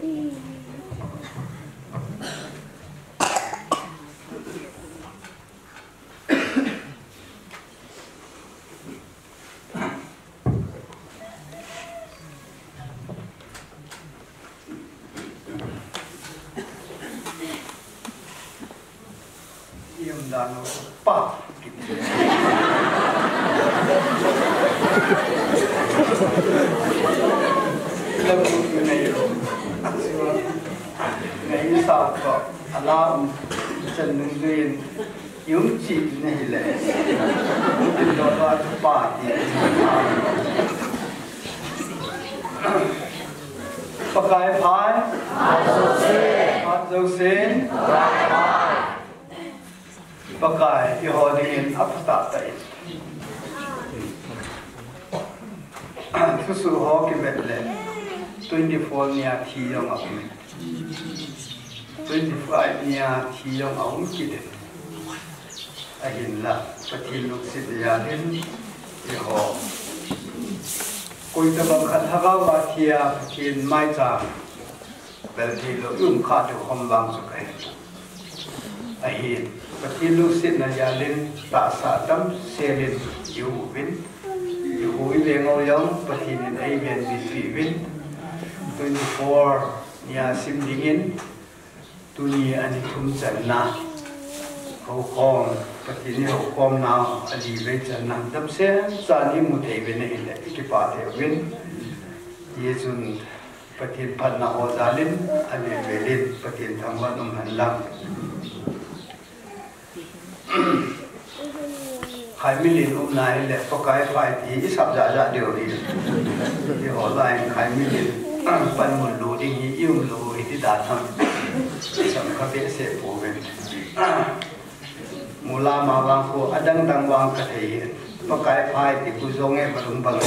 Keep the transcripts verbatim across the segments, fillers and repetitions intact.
Ium dan u pa. Labu nei. Atsiwa. Nei sa ko. Ala um. Chan nung duin. Ium chi na hi le. Ium do ba pa ti. Pakai phai. Phat jouse. Pakai, eiho dingin aphatah tah in. Thusoh ho kivet le, twenty-four nia thi jong aum in. Twenty-five nia thi jong aum kit in. Ahinla, Pathen lungset jal in, eiho. Koitabang khat lhagao a thi a, Pathen maicham bel thei lou, i um kha diu ham vang chu kahe. Ahin, Pathen lungsetna jal in, tahsa damsel in, i um uvin. I hui ve ngol jong, Pathen in eiven bit uvin. Twenty-four nia sim dingin, tuni ani thum channa. Houkhom, Pathen in houkhomna, ali vei channa. Damsel chan i mu thei uvin ahile, i kipah thei uvin. Hijeh chun, Pathen phatna ho jal in, avel vel in, Pathen thangvah in um hen lang. Khaimilin umna hile, Pakai phai ti, i sap jahjah diu hi. Eiho lai, Khaimilin, panmun lou ding hi, i um lou hi, ti da tham. Sam kha behseh pouvin. Mula ma vang khu adang dang vang ka thei hi. Pakai phai ti khu jong e balum bang.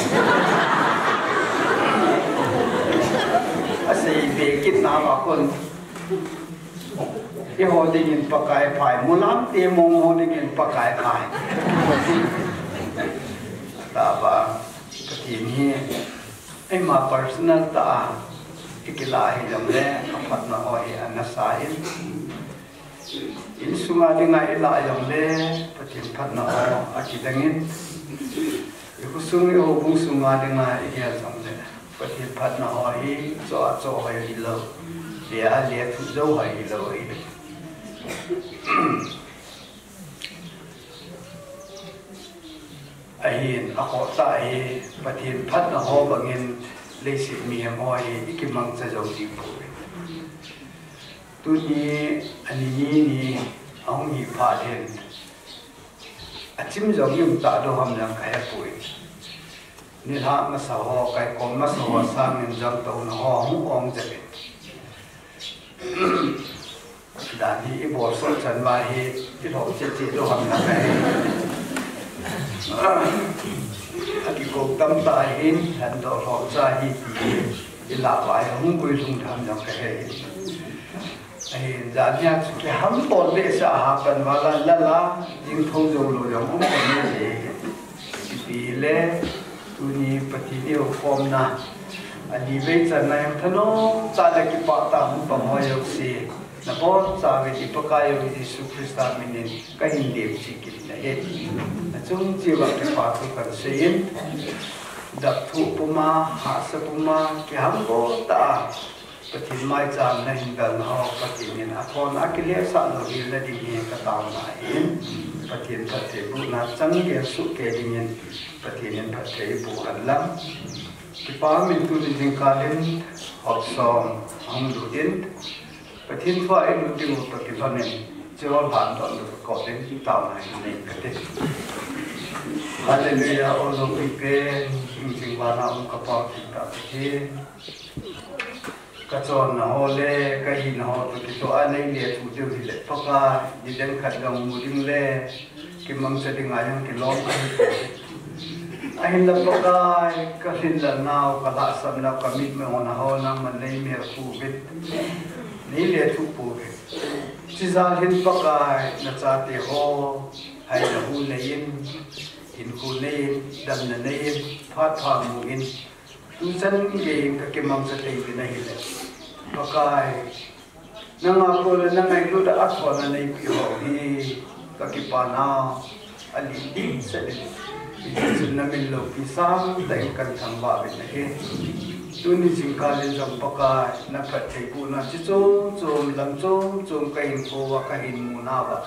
Asei be kit na ma khun. Eiho dingin Pakai phai. Mulam te mong ho dingin Pakai phai. Tah ba. Pathen hi. Eima personal tah a. I kilah hi jong le. Aphatna ho hi ana sa in. Insunga dinga i lah jongle, Pathen phatna ho akidang in. I khosung i houbung sunga dinga i gel jongle, Pathen phatna ho hi, cho a cho hoi hilou. Lia a lia thu jou hoi hilou hi. Ahin, akhoh tah hi, Pathen phatna ho bangin, leiset mihem ho hi, i kimangcha jou ding poi. Tuni, ani ni ni, ahung hi phat hin. Achim jong i um ta diu ham jong ka hepoi. Nilhah masa ho, kaikom masa ho, sangin jangtouna ho, hung ong jep in. Dan hi i bol soh chan ma hi, i lhoh cheh cheh diu ham jong ka he. Akiko tam ta hin, han doh lhoh cha hi ti, i lah vai hung guilhung tham jong ka he. Ahin, jan hia chu kihambol behseh a hapan vala lala, jing tho jou lou jong um kan ni le. Ipi le, tuni Pathen i houkhomna. Ani vei channa jong thanom tah le kipah tah a hung pang ho jouse. Nabonchauvin i Pakaiyu Jesu Christa minin kahin lemchih kit nahi. Nachung cheh uva kipa thu kan seiyin. Dap thu puma, hahsa puma, kihambol tah a. Pathen maicham nahin dalna ho, Pathen in athon akilhehsah louhel nading hi kataona ahin, Pathen phattheibohna chang gelsuh kei dingin, Pathen in phatthei boh hen lang. Kipa min tuni jingkah in, hop som ahung lut in, Pathen thua i lut ding u toh kilhon in, chehol lhan don u toh kop in, taona hin nei kate. Hallelujah, o lou ipen, hing jing vana um ka Pa, thengtah Pathen. Ka chonna ho le, ka hina ho toh kitoh a nei le thu diu hile Pakai, nidang khat gang mu ding le, kimangcha dinga jong kilom ka hi poi. Ahinla Pakai, ka lhinlel nau, ka lhahsam nau, ka mitmona ho nangman nei melkhu uvin. Nei le thu pouve. Chijal hin Pakai, na chate ho, haina hu nei in, hinkho nei in, damna nei in, phat pha mu in, tuchan gei in ka kimangcha tei uvin ahile. Pakai, nanga kona na ngailut a athona neipe ho hi kakipana, alih ding sel in. Hijeh chun namin loupi sangtah in kahin thangvah uvin ahi. Tuni jingkah in jong Pakai, na phattheibohna chi chom chom, lam chom chom kahin kou uva, kahin mu nauva,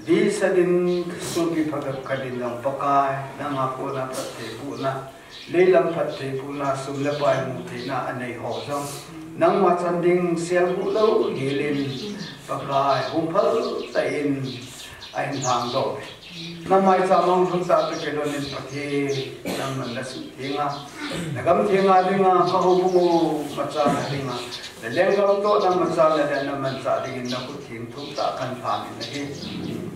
dihset in sopi phabep khat in jong Pakai, nanga kona phattheibohna, leilam phattheibohna, sum le pai mu theina anei ho jong nangma chan ding selguh lou hel in, Pakai, hung phal tah in ahin lhangdoh uve. Na maicham a hung lhung tah toh kilhon in Pathen, nangman na suhtheng a, na gam theng a dinga, ka houbung u machal a dinga, na lenggam toh na machal a dinga, na manchah dingin na khut theng thum tah kahin lhan in ahi.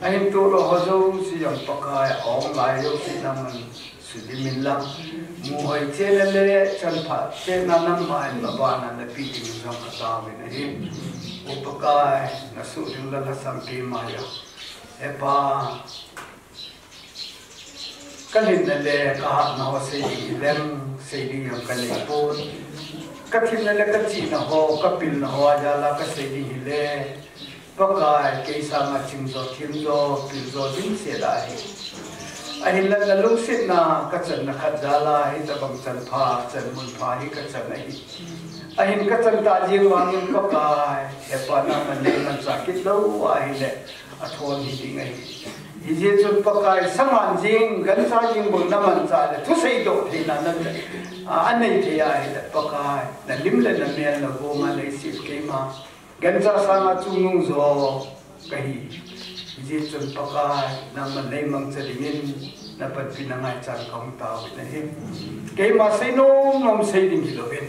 Ahin toh lou ho jouse jong Pakai, a-ong lai jouse nangman sudim in lang, mu hoi chenna le chan pha chenna nangman abana na pe dingin jong katao uvin ahi. O Pakai, na suh ding lal hasam keima jong. He Pa, ka lhinna le ka hatna ho sei ding hileng, sei ding jong ka nei pon. Ka themna le ka chihna ho, ka pilna ho a jal a ka sei ding hile, Pakai, kei sanga ching jo, them jo, pil jo dimset ahi. Ahinla na lungsetna ka channa khat jal a, hitabang chan pha, chan mun pha hi ka chan ahi. Ahin ka chan tah jeng vangin Pakai, he Pa, nangman nei manchah kit lou ahile, athon hi ding ahi. Hijeh chun Pakai, saman jeng, gancha jeng bou na manchah le, thusei doh theina na, a, anei thei ahile, Pakai, na lim le na mel na gom a nei sep keima. Gancha sanga chungnung jo kahi. Hijeh chun Pakai, nangman nei mangcha dingin, na panpina ngaichan kahung tao uvin ahi. Keima sei nom nom sei ding hilouvin,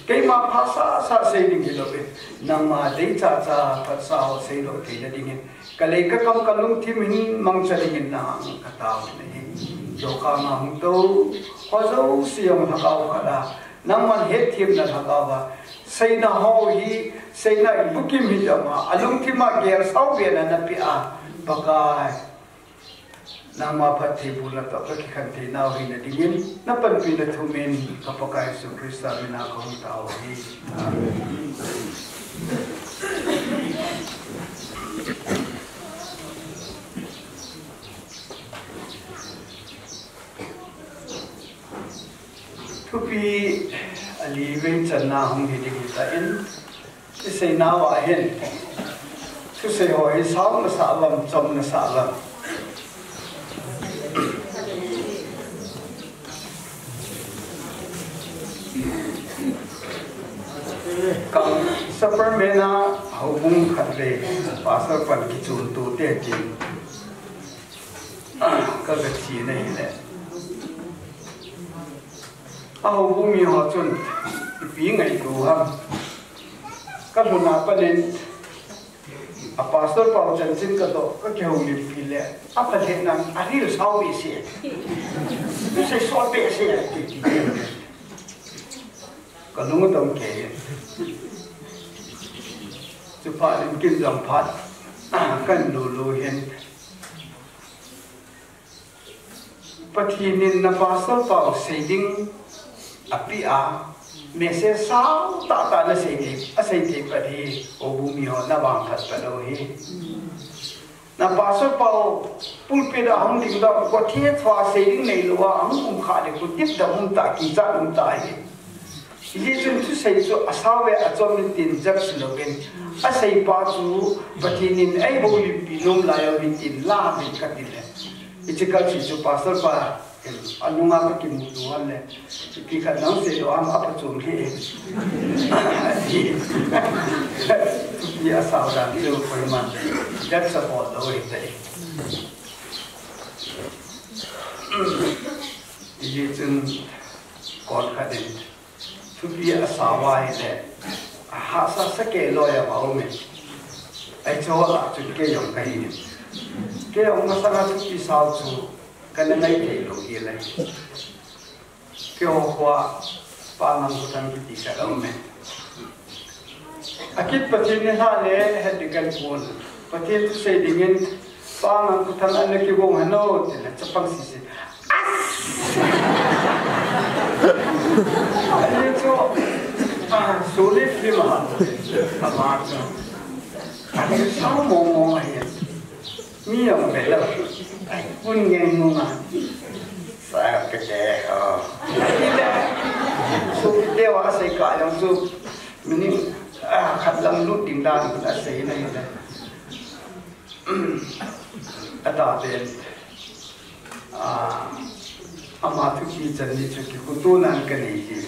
keima phasah sah sei ding hilouvin, nangma deicha cha phatsah ho sei lou theina dingin, ka lei ka kam ka lungthim hin mangcha dingin nang ka tao uvin ahi. Dokhang a hung tou ho jouse jong lhagao khat a, nangman hetthemna lhagao a, seina ho hi, seina bukim hi jong a, alungthim a gel sao bena na pe a, Pakai, nangma phattheibohna toh ka kikhen thei nau hina dingin, na panpina thumin, ka Pakai Jesu Christa mina kahung tao ahi. Amen. Thupi ali vei channa hung hi ding hitan, i seinau a hin, thusei ho hi sao nasah uvam, chom nasah uvam. Ka Superman a houbung khat vei, pastor pan kichun tu te tin. Ka ga chi na hile. A houbung mi ho chun, ipi ngaito ham. Ka lhun a panin, a pastor pau chanchin ka doh, ka kihoulimpi le, a palheh nan, a ril sao behseh. Thusei sot behseh, ti, ti, ti. Ka lung adong kei. Chuphat in kin jong phat, kan lulu hin. Pathen in na pastor pau sei ding apeh a, message sao tahtah na sei thei, asei thei pat hi, houbung mi ho na vangphat pat lou hi. Na pastor pau pulpit a hung ding doh, kothe thua sei ding neilou a, hung um kha ding, kotip dam um ta, kichat um ta hi. Hijeh chun thusei chu asao ve achom in tin jat si louvin, asei pa chu Pathen in eihoulimpi nom lai u ahi tin la uvin ka ti le. Hiche kal chu pastor pa, anunga ka kimuto hon le, ipi khat nang sei lou ham, apa chom le. Ati. Thupi asao dan chu koiman jat sa bol lou ahi tai. Hijeh chun kon khat in thupi asao ahile, ahahsa sa kei loi a um e. Hiche ho lah chun kei jong kahi in. Kei jong masanga thupi sao chu kana ngai thei lou hi lai. Keiho khoa Pa Ngangkhothang kiti khat aum e. Akit Pathen ni lha le het ding kan pon. Pathen thusei dingin Pa Ngangkhothang ana kigong hano, tile chapang sisi. As! Ani chu, Suli film a, ama chu. Ani sao mong mong ahi. Mi jong ve lou. Ai, kun ngen nung a. Sa ke te ho. Suli te wa sei ka jong chu. Mini, ah, khat lang lut ding dan a sei na hi le. Ata pen, ah, ama thu kichan ni chu kikhutunan ka nei hi.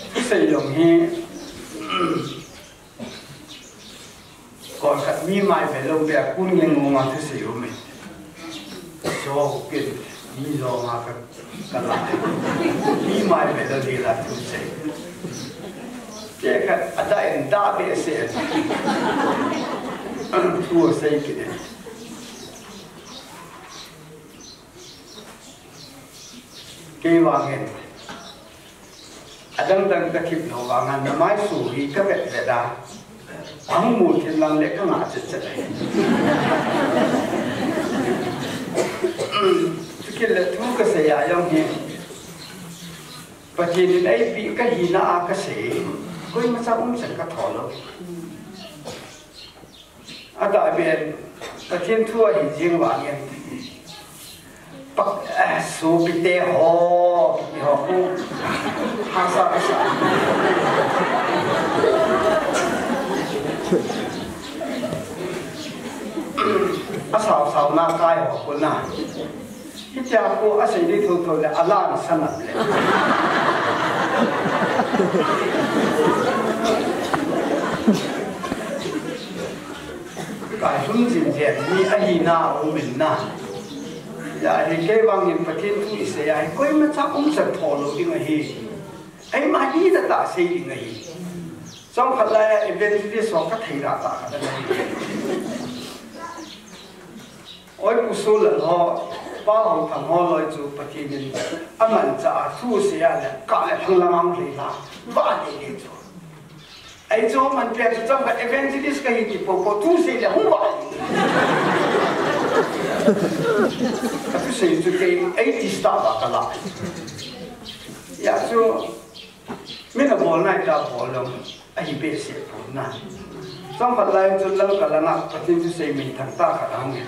Thusei jong hi, koi khat mi mai ve lou be a kun ngen nung a thusei um e. So, kin, mi jong a ka Ka la. Mi mai ve lou di la thusei. Te khat a da en da be se. Thusei kit e. Kei vang en. Adang dang ka thip lou vang a, na mai su hi ka vet vet a. Ahung mu thim lang le ka ngah chet chet ahi. Chukit le thu ka sei a jong hi. Pathen in eipeh ka hina a ka sei. Koima cha um chan ka tho lou. Ata pen, Pathen thu ahi jing vang in. Pak, eh, sopi te ho, ti ho ku. Hasa, hasa. Asao sao na kai ho ku na. Hitia ku asei di thotho le alan sanam le. Ka lhun jin jen mi ahina a um in na. Hijeh a hi kei vang in Pathen thu i sei a hi koima cha um chan tho lou ding ahi. Eima hina tah sei ding ahi. Chomkhat lai a evangelist ho ka thei da tah khat ahi. Oi, Pu Solal ho, Pa Haothang ho loi chu Pathen in amanchah a thu sei a le, ka le thang lang a hung lhei la, va lhei lhei chu. Ei chu man pia chu chomkhat evangelist kahi ti po po thu sei le hung va lhei. Ka thu sei chu kei eighties tah va ka la. Hijeh chu, Min abol nai ta bol lou, ahi behseh pon na. Chomkhat lai chun Lamka langa Pathen thusei minthang tah khat ahung in.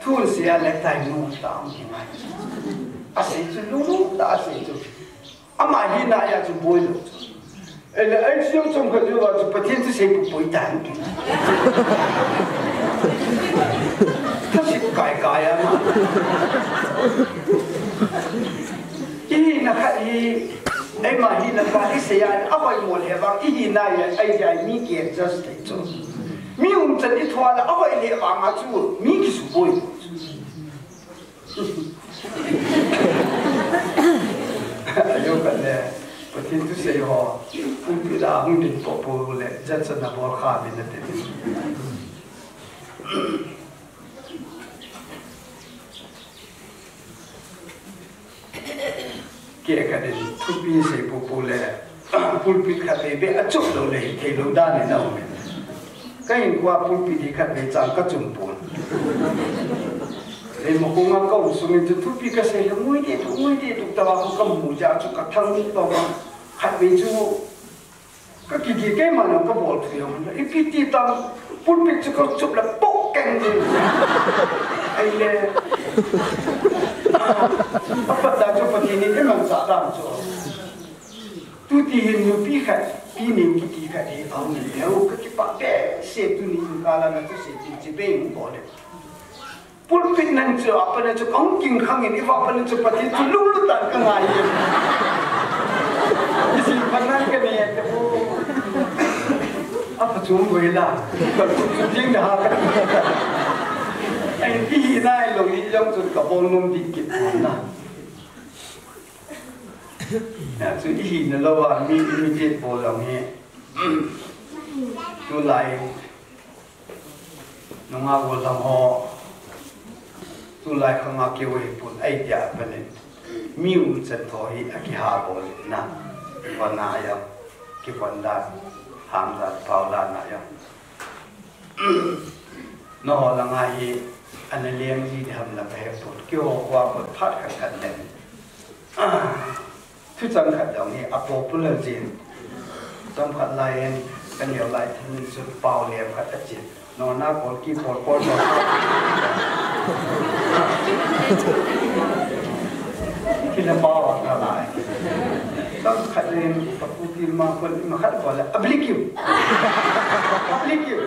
Thu sei a le tai nom tah ahung kingai. Asei chu lunglut tah a asei chu. Ama hina a chu boi lou chu. Ele, ei chu chomkhat lou a chu Pathen thusei pu poi tah ahung kingai. Thusei kai kai a. I hina khat hi, eima hina khat hi sei a, ahoi mo le vang, i hina a, ei jai mi ki adjust thei chu. Mi umchan i thua le, ahoi le vang a chu, mi kisuboi. Ajo khat le, Pathen thusei ho, pulpit a hung ding popo le, jat chan a bol kha min ati. Kei khat in thupi sei popo le, pulpit khat vei beh a chom lou le, hithei lou dan in aum e. Ka hinkhoa pulpit hi khat vei chang ka chom pon. Leimakhong a ka um sung in chu thupi ka sei le, ngui deh tuk, ngui deh tuk, tah a ka mu jeh a chu ka thang lut tah a, khat vei chu Ka kiki keima jong ka bol thei jong. Ipi ti tam pulpit chu ka chup le pok keng ding. Ahile. Apat da chu Pathen in eimanchah dan chu. Tuti hin nupi khat, pi neo kiti khat hi aum in leu ka kipah behseh tuni in kala na thusei tin chibai hung bol le. Pulpit nan chu, apat na chu, kahung king khang in, i vah pat na chu, Pathen chu lunglut tah in ka ngai e. Isim pan nan ka nei e, te o. Apa chu ngoi la. Ka chu chu ding na ha ka. Ai, i hi nai lou, i jong chu ka bol nom ding kit na. Na chu i hi na lou a, mi imitate bol lou hi. Tulai. Nungah gollhang ho, tulai khang a keu ahipon, ahi tia panin. Mi umchan tho hi akiha bol in na. Von a jong, kivon dan, ham dan, pao dan a jong. Nangho langa hi, ana leng ji ding ham la kahepon. Keiho khoa kon phat khat khat len. Thuchang khat jong hi a popular jin. Chomkhat lai in, ka neo lai thanin chu pau lem khat a chi. Nona kol ki kol kol kol. Kila pau a ka lai. Chomkhat in, ka pu ti ma kon, ma khat kol le, "Abli kiu." Abli kiu.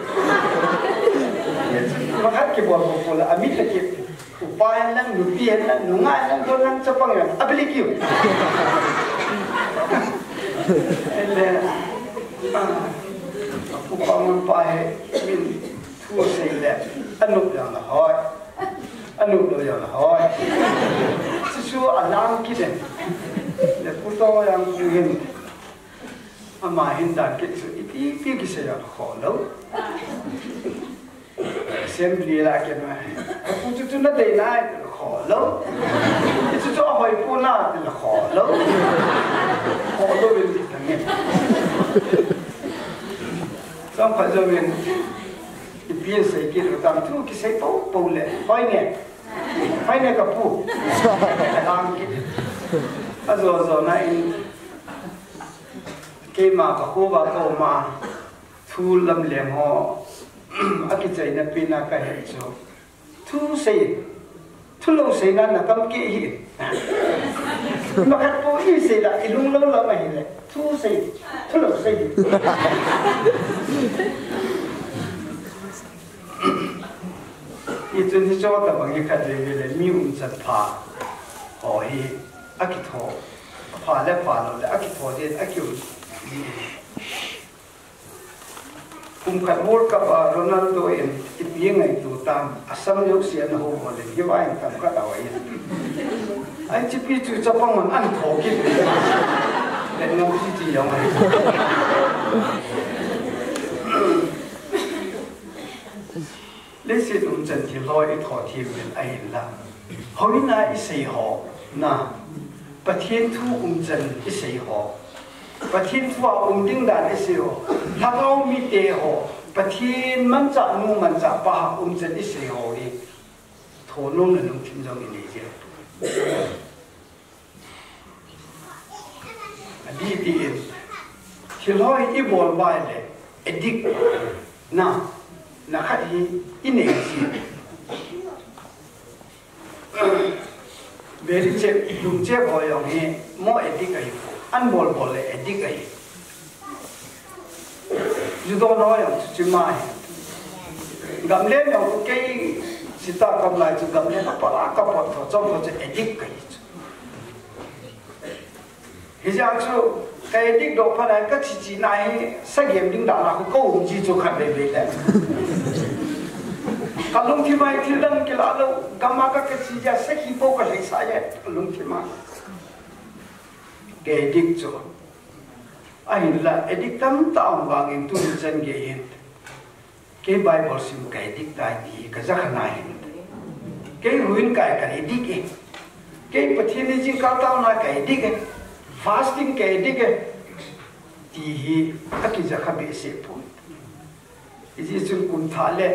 Ma khat ki bol kol kol le, ami ta ki. Upa hen lang, nupi hen lang, nungah hen lang, don lang, chapang hen lang, abili kiu. Ele, ah, upa ngan pa he, min, thu sei le, anu yang la hoi. Anu lo yang la hoi. Sisu alang ki den. Le puto yang ku hin. Ama hin dan ki su, iti, iti ki sei yang kho lo. Assembly la ke ma. Ku chu chu na dei nai, kho lo. Chu chu hoi pu na, kho lo. Kho lo bin di tang. Chomkhat jouvin. Ipi sei ki lo tam thu ki sei po po le. Hoi ne. Hoi ne ka pu. Ka lang ki. Ajo jo na in. Keima ka khu va ko ma. Thu lamleng ho, akichaina pen a ka he chu. Thu sei, thu lo seina na kam ke hi. Makhat po i sei la, i lung lo la ma hi le. Thu sei, thu lo sei. I chun hi cho ta bang i khat le le mi um chan pha. Ho hi, akitho. Pha le pha lo le, akitho din, akium. Kum khat World Cup a Ronaldo in ipi ngaito tam, asam jouse ana hou bol in, hiva in tam khat a va in. Ai chipi chu chapang man an tho kit. Len ngam chi chi jong ai. Leiset umchan thil ho i tho thim uvin ahinla. Houin a i sei ho, na. Pathen thu umchan i sei ho. Pathen thu a um ding dan i sei ho. Lhagao mite ho. Pathen manchah nu manchah pa umchan i sei ho hi. Thonom le lungthim jong i nei jeh. Adih dih in, thil ho hi i bol vai le, addict na, na khat hi i nei si. Beri che, lung che ho jong hi, mo addict ahi, an bol bol le addict ahi. Ju don ho jong chu chi mai. Gamlen jong kei sita kam lai chu gamlen a pala ka pot tho chom tho chu addict kahi chu. Hijeh chu ka addict doh phat a ka chi chi na hi sa game ding dan a khu ka um ji chu khat vei vei le. Ka lungthim a thil dang kila lou, gam a ka ka chi ja sakhi po ka lhai sa ja ka lungthim a. Ka addict chu. Ahinla, addict tamtah um vangin tuni chan gei hin. Kei Bible sim ka addict tai ti ka jakha na hin. Kei ruin kai ka addict e. Kei Pathen ni jingkah taona ka addict e. Fasting ka addict e. Ti hi akijakha behseh pon. Hijeh chun kum thah le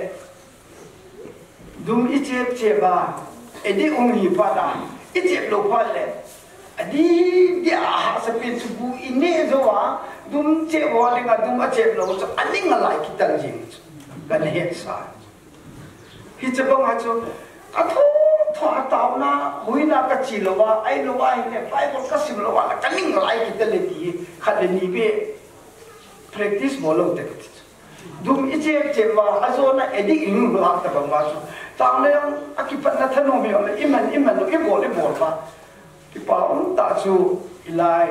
Dum i chep chep a, addict um hi phat a, i chep lou phat le, adih dih a hahsa pen chu bu i neh jou a, dum chep ho ding a dum a chep lou chu, a ning a lai kitan jing chu. Kan het sa. Hiche bang a chu, ka tho, tho a taona, huina ka chi lou a, ai lou a hi le, Bible ka sim lou a, ka ning a lai kitan le ti, khat le ni be, practice bol lou te ka ti chu. Dum i chep chep va, a jona addict i hung lhah ta bang va chu. Tang le ang, a kipatna thanom hi le, i man, i man, i bol, i bol va. Kipa um tah chu, hilai,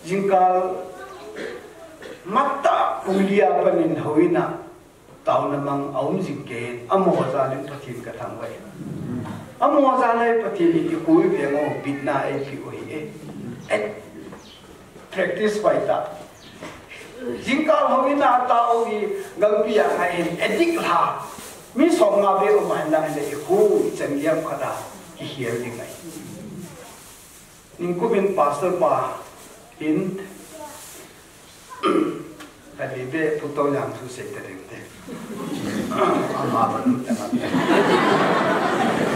jingkal, mat tah, pung li a panin houin a, taona mang, a um jing kei, amaho jal in Pathen ka thangvah e. Amaho jal a Pathen in i koi veng u, bitna ei peh u ahi e. Eh, practice pai ta. Jingkal houin a tao hi galpi a ngai hin addict lha. Mi som nga be um a hin lang le i khu i chan giam khat a i hial ding ahi. Ningkum in pastor pa in ka di be pu to yang thu sei ta ding te. Ama ba nu ta ma.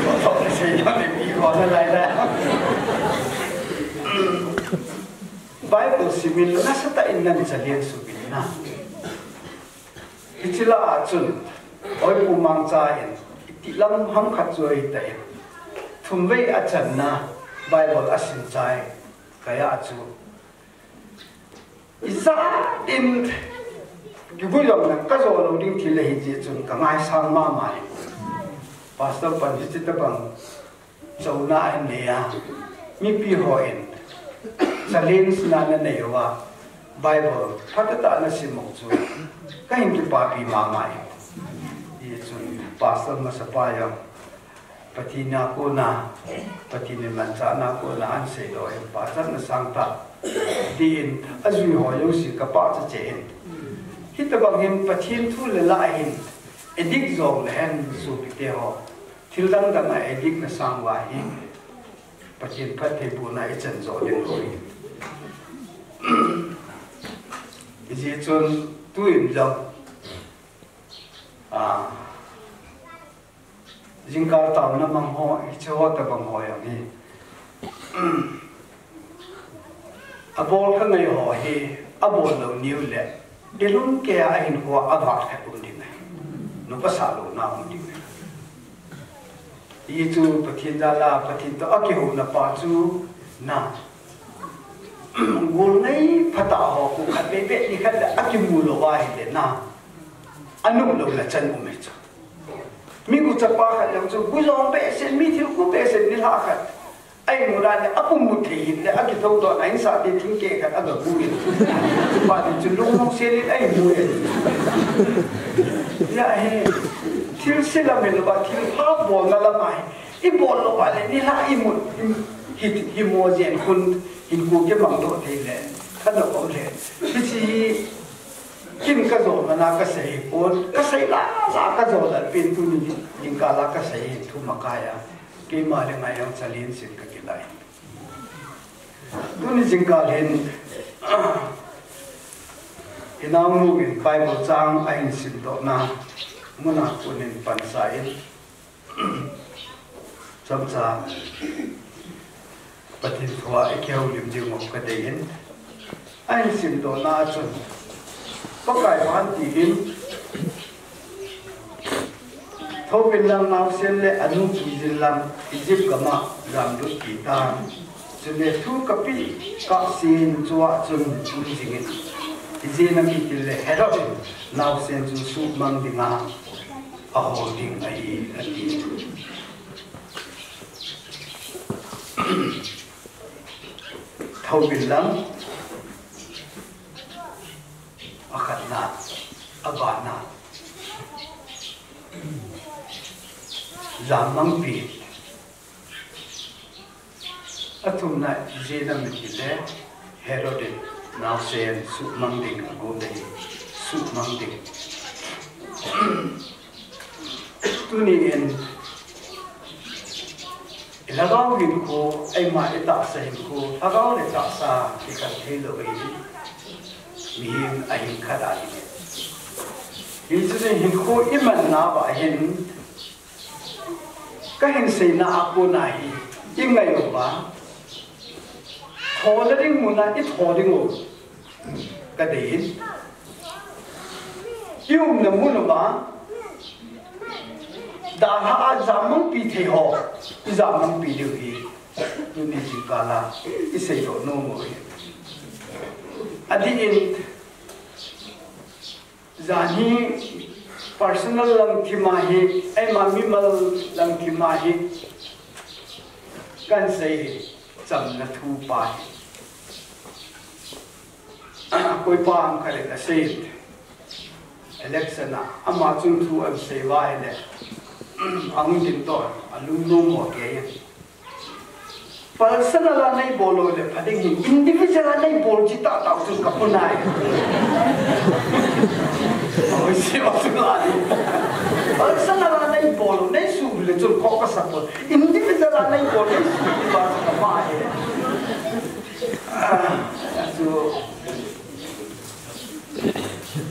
Pu to sei ya le mi ko na lai la. Bible simin nasatah in nan chalian suh. Hiche lah a chun, Oi Pu Mangcha in, iti lam ham khat chu ahi tai. Thumvei a channa Bible a sim chai, kei a chu. Ijat in, kivui jong na ka jo lou ding thil ahi jeh chun ka ngaisang mama e. Pastor pan hiche tabang, Chona in nei a, mipi ho in, challenge na na nei uva, Bible phatah tah na sim u chu, ka hin kipapi mama e. Hichun, Pastor masapa jong, Pathen a kona, Pathen in manchahna kona ahin seidoh in, pachatna sangtah, tin, ajui ho jouse ka pachat cheh in. Hitabang hin, Pathen thu le la hin, addict jong le hen sopite ho. Thil dang dang a addict na sang uva hi, Pathen phattheibohna i chan jo ding ahi. Hijeh chun tuin jong, a, jingkah taona mang ho, hiche ho tabang ho jong hi. Abol kha ngai ho hi, abol lou niu le, i lungkei a ahin kho a vat khat um ding ahi. Nopsa louna um ding ahi. Hichu Pathen jal a, Pathen toh akihouna pa chu na. Gol ngai phatah ho, kho khat bebe ni khat le akimu lou ahile na. Anop louna chan um ahi chu. Mi guchapa khat jong chu, gu jong behseh, mi thil khu behseh nilhah khat. Ahin mu dan le, apu mu thei hih le, akithou doh, ahin sah te thingkeh khat, aga gu in. Chupa te chu lungmong sel in, ahin mu in. Hia hi, thil se lam in ba, thil pha bolna lam ahi. I bol lou va le, nilhah i mu, hi, hi mo jen khun, hin ku ke mang doh thei le. Kha na kom le. Hiche hi, kin ka jo mana ka sei pon, ka sei la, la ka jo la pin tuni, jingkah la ka sei, thu makai a. Keima le ngai ang chalin sin ka kilai. Tuni jingkah hin, i naonu in Bible chang ahin simdohna, muna kunin pansa in, chomcha, Pathen thu a i kihoulim ding u ka dei in, ahin simdohna chun, Pakai van ti in, Thouvin lang naosen le anu puijin lang Egypt gam a jamlut kit tan. Chule thu kapeh kahsen chua chun um jingin. Ijeh inem itile Herod in naosen chu suhmang dinga ahol ding ahi, ati. Thouvin lang. Akhatna, abana, jammangpi. Athumna, ijeh inem itile, Herod in naosen suhmang ding, ago dei, suhmang ding. Tunin, i lhagao hinkho, eima i tahsa hinkho, lhagao le tahsa, i kal thei lou ahi. Mihem ahin khat ahi. Hichu hinkho i manna uva hin, ka hin seina a kona hi, i ngai uva, thona ding muna i tho ding u. Ka dei in. I umna mun uva, dalha a jammangpi thei ho, i jammangpi diu hi, tuni jingkah a, i seidoh nom u hi. Adih in, jan hi personal langthim ahi, eima mimal langthim ahi, kan sei hi, chamna thu pa hi. Koipa ham khat in asei, election a, ama chun thu ahin sei uva ahile, ahung ding toh, alungnom mo kei in. Personal a nei bol lou le pha ding hi, individual a nei bol chi tahtah u chun ka puna e. Oi, si o chun la ni. Personal a nei bol lou, nei suh le chun ko ka support. Individual a nei bol, nei suh le chun ka ma e. Ah, chu,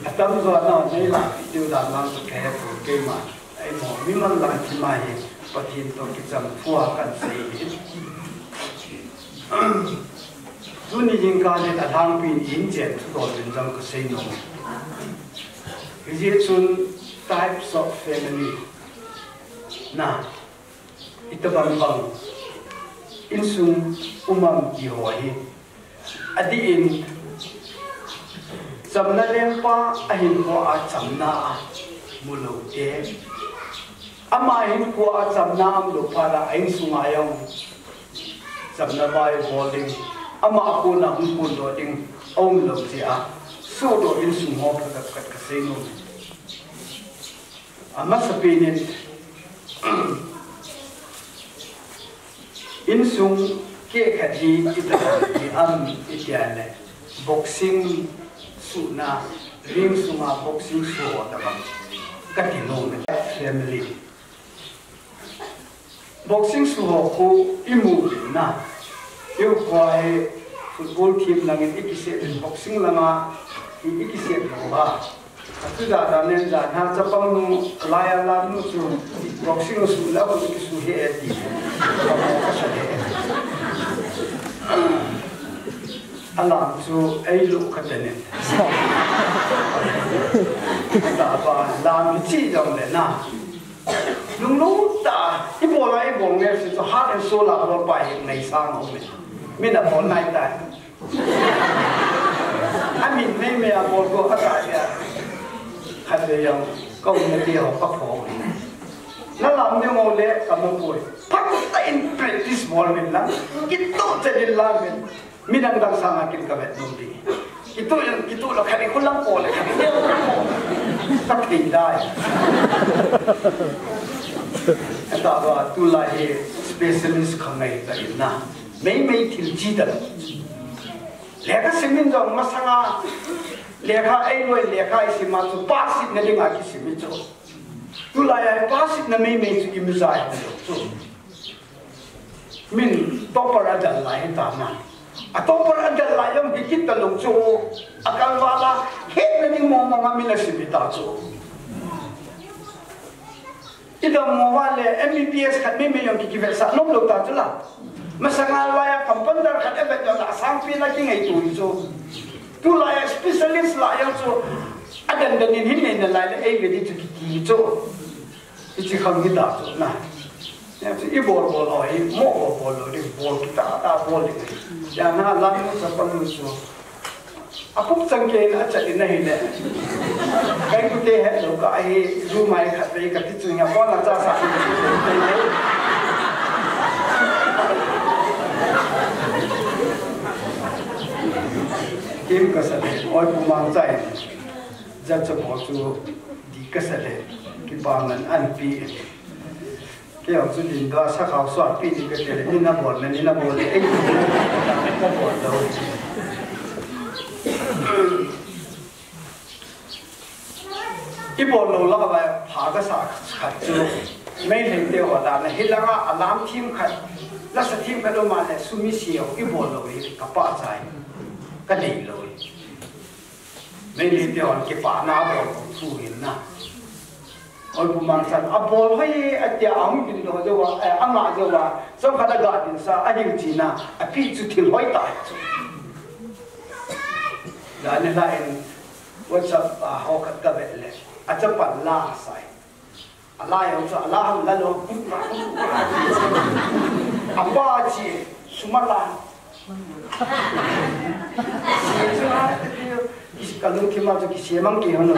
atam jo a na nei la, video dan lang chu ka he pon keima. Eima, mimal langthim ahi, Pathen toh kicham thu a kan sei hi. Tuni jingkah hin alhangpi in chen thudol in jong kasei nom. Hijeh chun types of family na itobang bang insung um am ti ho hi adih in chamna lengpa ahinkhoa chamna amu lou te. Ama hinkhoa chamna aum lou phat a, a insunga jong chamna vai bol ding, ama a kona hung kondoh ding aum lou jeh a, sohdoh insung ho phabep khat kasei nom. Amasapen in, insung keh khat hi itobang hi am iti le, boxing suhna, ring sunga boxing suh ho tobang kati nom e. Family. Boxing suh ho khu imu na. Iu kho hi football team langin ikisep in, boxing langa i, ikisep lou ha. Atu da da nen da na chapang nu, laiya lam nu chu boxing suh la khu ikisu he e ti. Alam chu ei lou khat nen. Da ba lam chi jong le na. Lunglutah a, ibol a, ibol nge si chu heart and soul a bol pa hi nei sang um e. Min abol nai tai. Amin mei mei a bol ko ata ya. Khatvei jong, ka umna ti ho ka pho. Na lam ne mo le ka mo poi. Phat ta in practice bol min lang. Kitoh cha din lang min. Midang dang sanga kin kavet nom ding. Kitoh jong, kitoh lou khat in khu lang ko le khat in khu lang ko. Ka thei dai. Ata ba tulai hi specialist kha ngai ta in na. Mei mei thil chi ta lou. Lekha sim in jong masanga lekha ei loi lekha i sim a chu pass na dinga kisim i chu. Tulai a pass na mei mei chu i mi jai chu. Min topper a dal lai ta na. A topper a dal lai jong hi kit ta lou chu. A kalval a hetna ding mong mong a min a sim ta chu. I dam mo va le M B B S khat mei mei jong ki, kivetsah nom lou ta chu la. Masanga lai a compounder khat a vet jong la sangpi na kingaito chu. Tulai a specialist la jong chu. A dan dan in hin nei na lai le ei ve di chu kiti chu. Hichi khang hi ta chu na. Ya chu i bol bol ho hi, mo bol bol lou ding, bol kita ta bol ding. Ya na lam nu sa pa nu chu. A puk chang ke na cha in na hi le. Kai ku te he lou ka hi, lu mai khat ve ka ti chu nya ko na cha sa. Kim ka sa le, oi pu mang chai. Ja cha bol chu di ka sa le. Ki pa man an pi. Kei jong chu din da sa khao suat pi ni ka ti le, ni na bol na, ni na bol le, ei, ka bol lou. I bol lou la ba pha ka sa khat chu. Meitei te ho da na hi langa alam thim khat, la sa thim khat lo ma le sumi si ho i bol lou hi ka pa chai. Ka dei lou. Meitei te hon kipana bol thu hin na. Oi pu mang chan a bol hoi a tia a hung din lo jo wa, eh, ama jo wa. Chomkhat a ga din sa a hil chi na a pi chu thil hoi ta chu. Da ne la in WhatsApp a ho khat ka ve le. A cha pan la sai. A la jong chu, a la ham la lo. A pa chi, suma la. Kisi ka lungthim a chu kisi mang ki hon.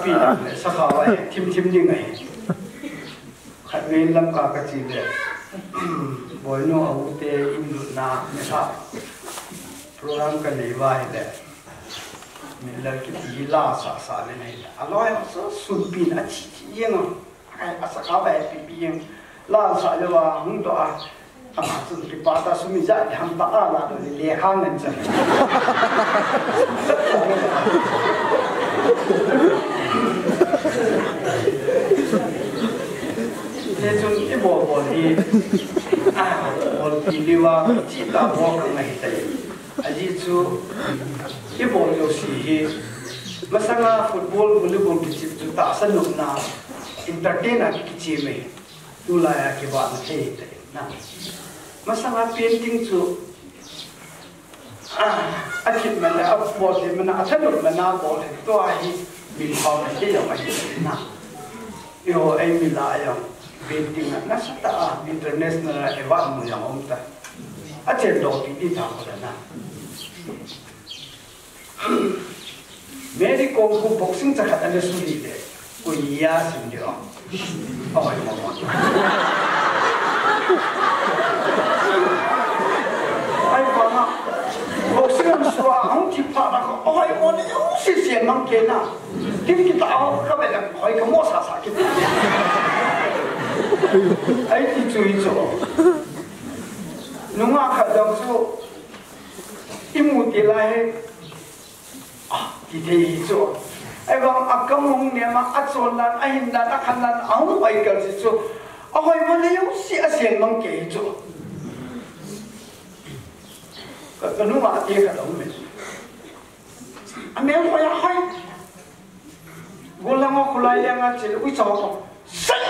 Pi, sa kha wa, thim thim ding ai. Khatvei Lamka ka che le, Boinu a u te in lutna, mi sa program ka nei uva ahile, Miller kiti hi la sa sa le nei le. A loi a sa sunpin a chi chi jeng a. Ai, a sa kha uva pi pi jeng. La sa le uva hung doh a. Ama chun kipa ta sum ijat ham ta a la doh le lekha ngen chan. Hichun i bol bol hi, a, bol pi liu a, chi ta bol ka ngai tai. Ajeh chu, i bol jouse hi, masanga football, volleyball kichep chu tahsa nopna, Entertain a kichi mai. Tulai a kibahna thei te na. Masanga painting chu, ah, athip man le abol thei man a, athanop man a bol thei. Tua hi min pau na thei jong ahi na. Eiho eimi lah a jong painting a nasatah a international a award mu jong um ta. Achen doh pi ti ta ko na. Mary Kom khu boxing chakhat ana suli le, koi a sim ding ham. Ahoi mo mo. Ahivanga boxing ana sua, ahung thi phat a, ahoi mo le, ahung si sian mang kei na. Tin kita ho ka ve la, hoi ka mo sa sa kit. Ahi ti chu hi chu. Nungah khat jong chu imu ti lai hi. Ah, ti thei hi chu. Ahivang a kam hung nem a, achon dan, ahin dan, akhan dan, ahung hoi kal si chu. Ahoi mo le jong si asian mang kei hi chu. Ka, ka nungah te khat aum e. Amel hoi ahoi. Gollhang a khulai leng a chil, ui chao ko. Sai!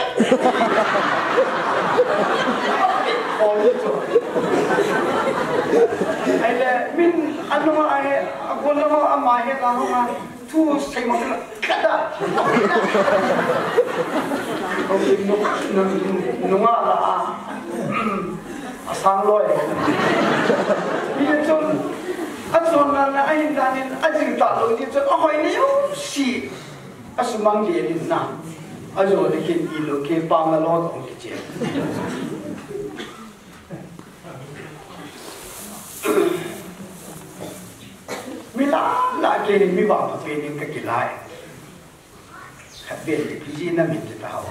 Ahile, min anunga ahi, gollhang a ama hi la hung a, thu sei ma kila, kada. Nunga la a. Asang loi. Hichun, achon dan a, ahin dan in, ajing talou hichun, ahoi na jouse asumang lel in na. Ajo le khin ilou kei pa nga lo tong kiche. Mi la la kei mi vangpha pen in kakilai. Khat pen le P G na min ti ta ho.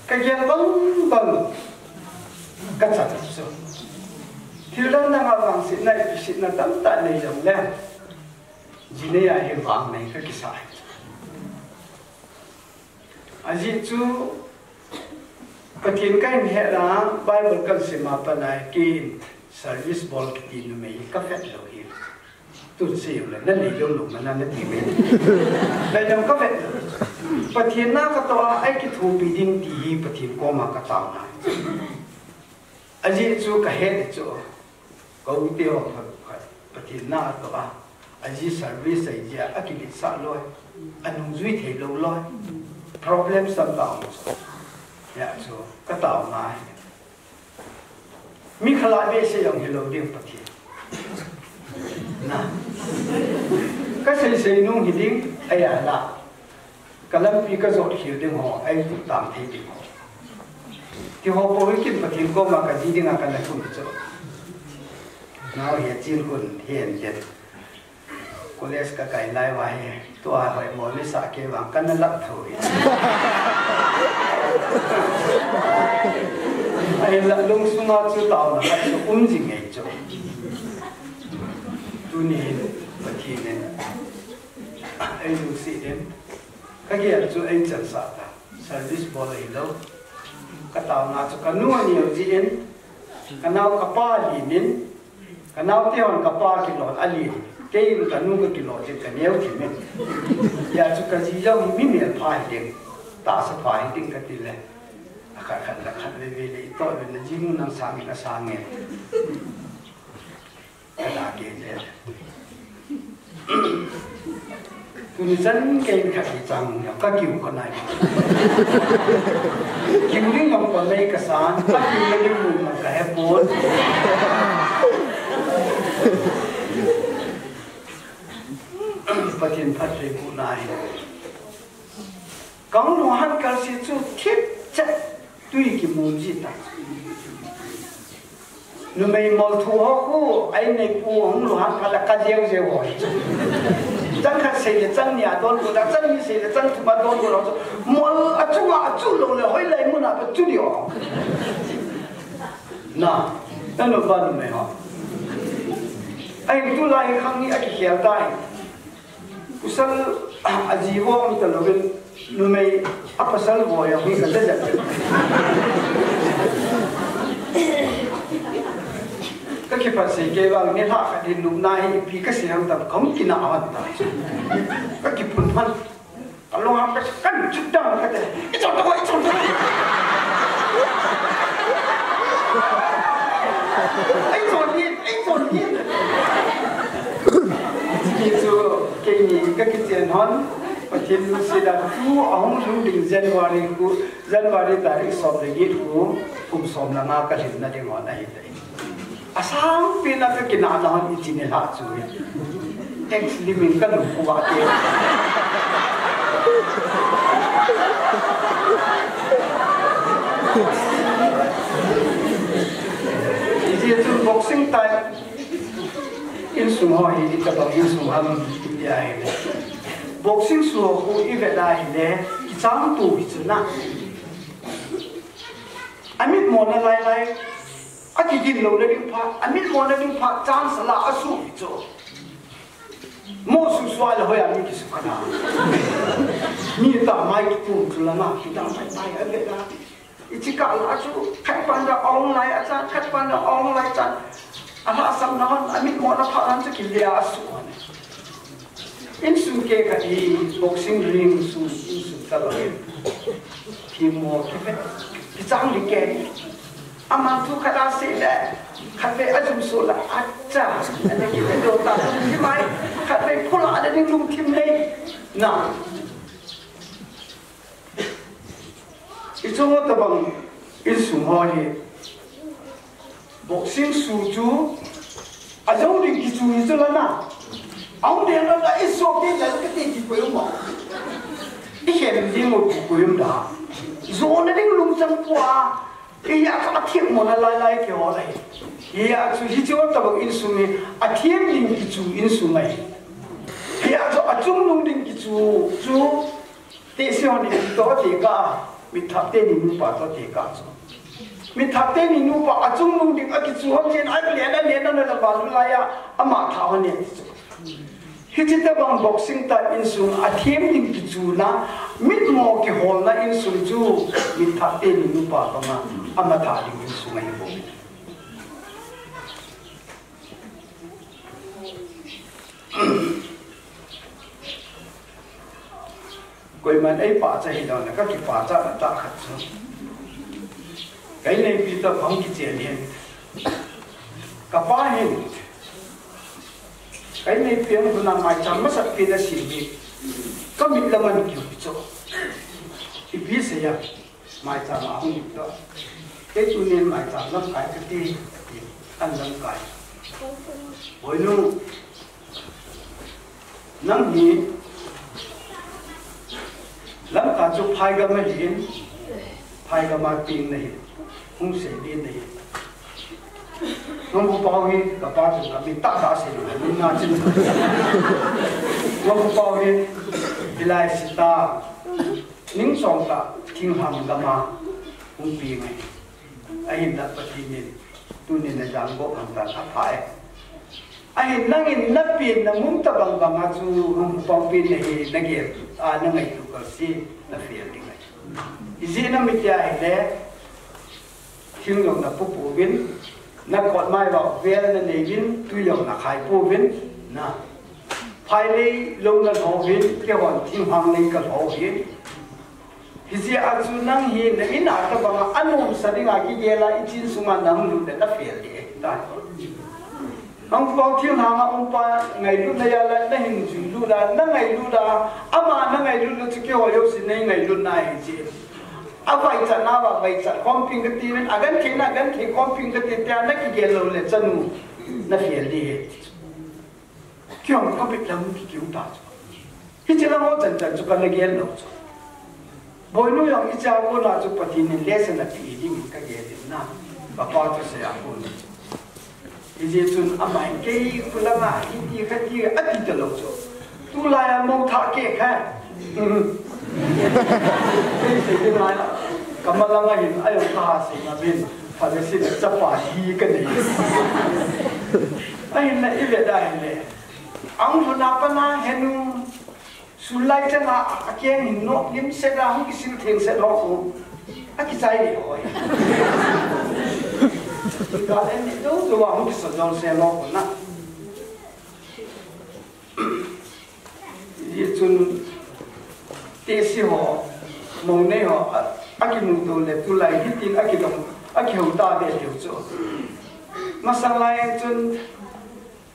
Ka gel bang bang ka chan chu. Thil dang dang a vangsetna, ipi setna tamtah nei jong le, jinei a hi vang nei ka kisa. Ajeh chu Pathen kahin het a, Bible kahin sim a pat a, kei in service bol kiti numei hi ka vet lou hi. Tun sei u le, na nei lou lou mana na ti mai. Lai dam ka vet lou. Pathen na ka toh a, ei kithopi ding ti hi Pathen koma ka taona. Ajeh chu ka het chu. Ka u te ho pha, pha, Pathen na a toh a, aji service ahi jeh a, akiletsah loi, anungjui thei lou loi, problem tamtah aum chu. Hijeh chun, ka taona hi. Mi khalat behseh jong hilou ding Pathen. Na. Ka sei sei nung hi ding, ahi a la. Ka lampi ka jot khel ding ho, ei tuh tang thei ding ho. Ti ho po hi kin Pathen koma ka ji ding a ka na kum chu. Nau hi a chin kun hi en jet. College ka kai lai uva hi, tua hoi mo ni sa kei vang ka na lak tho hi. Ahin la lungsunga chu taona khat chu um jing ngai chu. Tuni hin Pathen in ei lungset in. Ka gel chu ei chansah ta, service bol ahilou. Ka taona chu ka nu aneo jeh in, ka nao ka pa len in, ka nao te hon ka pa kilon alen, kei in ka nu ka kilon jeh in ka neo thim in. Hijeh chun ka ji jong hi mi melpha hi ding, tahsa pha hi ding ka ti le. Akhat khat le khat veve le i toh le na ji nu nang sang in asang e. Ka da kei le. Tuni chan kei khat hi chang ka kiu ko nai. Kiu ding ngam ko nei ka san, ka kiu le ding mun ka he pon. Pathen phattheibohna hi. Ka hung lunghan kal se chu thip chet tui kimu ji ta. Numei molthu ho khu, ei neipu hung lunghan kal a ka jeu jeu ho. Chang khat sei le chang ni a donbut a, chang ni sei le chang thum a donbut a chu. Mol a chunga a chu lou le hoilai mun a pa chu di ho. Na, na nu pa numei ho. Ahin tulai khang hi akikhel tai. Pasal, a, aji vo um talouvin, numei, a pasal vo jong hi ka ja ja. Ka Kiphat sei kei vang, nilhah khat hin nupna hi ipi kasei ham tam, kahung kinah hon ta. Kakiphun hon. Kalung ham ka, kan chut down kate. Ichol to, ichol to. Ichol ni, ichol ni. Hichu keini kakichen hon. Pathen lungset a tu ahung lhung ding January khu, January tarik som le get khu, kum som le nga kalhinna ding hon ahi. Asangpen a kakinahna hon ichi nilhah chu. Thanks limin kalung khu vate. Hijeh chun Boxing time insung ho hi itobang insung ham iti ahile. Boxing su ho khu ivet ahile, kichang tu hi chu na. Amitmo na lai lai. Akigin louna ding phat, amitmo na ding phat, chance la asuh hi chu. Mo su sua le hoiya mi kisu kana. Mi ta mai kipu chu la na, kita mai mai ave na. Ichi kah la chu, khat pan da ong lai a chan, khat pan da ong lai chan. Alhahsamna hon, amitmo na phat hon chu kile asuh hon. Insung kei khat hi boxing ring sung insung talou hi. Themmo kipe, kichang li kei. Aman thu khat asei le, khatvei ajum so la, acha, ana kipe do ta, lungthim ai, khatvei phola ana ding lungthim nei. Na. Ichu ho tobang insung ho hi. Boxing su chu ajou ding kichu hi chu la na. Ahung ding la la iso ke la kati kikoi um a. Ikhen ding mo kikoi um da. Jona ding lungchang pua. Hia chu athemmo na lai lai kihol ahi. Hia chu hichu tobang insung hi athem ding kichu insung ahi. Hia chu achungnung ding kichu chu Tehse hon in toh tekah a, mitthap teni nupa toh tekah chu. Mitthap teni nupa achungnung ding akichu hon chen, ai le na le na na la valu laiya, ama tha hon e ti chu. Hichi tobang boxing time insung athem ding kichuna, mitmo kiholna insung chu, mitthap teni nupa banga, ama tha ding insung ahi bou. Koiman eipachat hilou le, kakipachat na tah khat chu. Ka inneipi toh kahung kichen hin. Kapa hin. Ka inneipi ahung lhun a maicham masat pen asem hi. Kamit lam ahin kiu chu. Ipi seiyam. Maicham a hung lut toh. Kei tunin maicham lamkai kati, ati. An lamkai. Boinu, nang hi, lamkai chu phaigam ahin, phaigam a peng nahi, hung sei din nahi. Nang bu pau hi, kapa chu kamin tahtah sei, nung na chin. Nang bu pau hi, hilai sita. Ning chong tah, thinglhang gam a, hung peng ahi. Ahinla Pathen in, tunin najang go hang tan apha e. Ahin nangin napen namun tobang banga chu, hung pang pen nahi, nagel, a, nangaito kal se, na fail ding ahi. Ijeh inem itia ahile, Thing jong napu pouvin, nakot mai vah vel nanei uvin, tui jong nakhai pouvin, na. Phailei lou nalho uvin, keihon thinglhang lei kalho uvin. Hijeh a chu nang hi na in a tobanga anomsa dinga kigel a ichin sunga nahung lut le na fail ding ahi. Nang pau thinglhang a um pa ngailutna jal a, nahin juilut a, nangailut a, ama nangailut a chu keiho jouse neingailutna ahi jeh. Avaichat na, avaichat khom ping kati uvin, agenthei na, agenthei khom ping kati tia nakigel lou le chanu, na fail ding ahi. Kihong kobit lam kikiu ta chu. Hiche lam ho chan chan chu kana gel lou chu. Boinu jong hiche a kona chu Pathen in lesson ape ding in kagel in na. Kapa thusei a kona chu. Hijeh chun amahin kei khulanga hiti khati ati talou chu. Tulai a mou thah keh kha. Kei sei ding lai a. Kamalang a hin, ajong kaha sei ngam in. Phatecha chapa hi kanei. Ahinla ivet a hile. Ahung lhun a pat na henu. Sulai changa akeng hin nok lim set a hung kisil theng set ho khu. Akichai le hoi. Gal en ni do do wa hung kisa jol se lo ko na. Ye chun te si ho, mo nei ho, a, a ki mu do le tu lai hitin a ki dong, a ki ho ta de de chu. Masa lai chun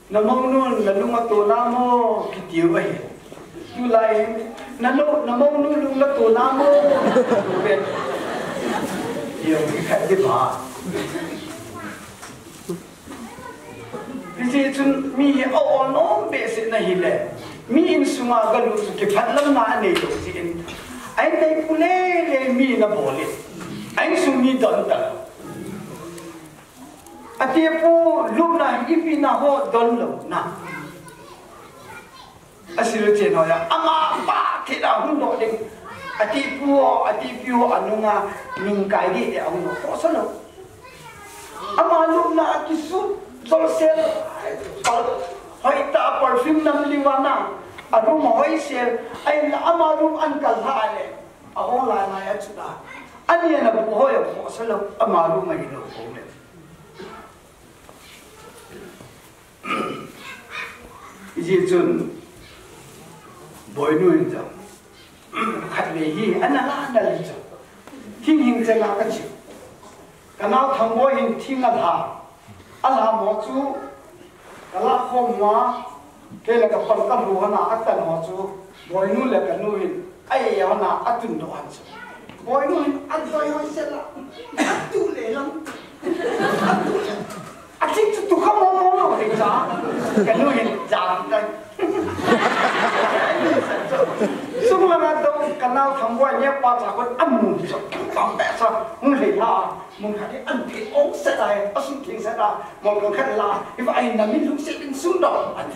na mo nun na lung a to na mo ki tiu a hi. Tu lai na lo, na mo nun lung na to na mo. Ve. Ye ki khat de ba. Hiche chun mi hi a ol nom behseh na hile, mi insunga galut chu kiphatlamna anei lou jeh in. Ahin teipu lele mi na bol in. A insung mi don talou. Atipu lupna hi ipi na ho don lou na. Asil chen ho ya, ama pa thei la hung doh ding. Atipu, atipu, anunga, nung kai di, eh, hung doh, khoh sa lou. Ama lupna a kisut, jol sel, pal, hoi ta perfume nam liwana, a room hoi sel, ahin la ama room an kal ha le, a hong lai mai a chu da. Ani ana bu hoi a khoh sa lou, ama room a hi lou ko le. Ijeh chun, Boinu in jong, khat le hi, ana la na le jong. Thing hing che nga ka chi. Ka nau Thangboi hin thing a la. A la mo chu, ka la khom ma, ke le ka pal ka lu hana a tan mo chu, Boinu le ka nu hin, ai ya hana a tun do han chu. Boinu hin, a doi hoi se la. A tu le lam. A tu le. A chik chu tu kha mo mo lo le cha. Ka nu hin cha tai. Sung la na do ka nau Thangboi nia pa cha ko a mu chu. Pam pe cha. Mu le la. Mu kha di an pe ong se tai. A sung thing se la. Mo ko kha la. I va ai na min lung se bin sung do. An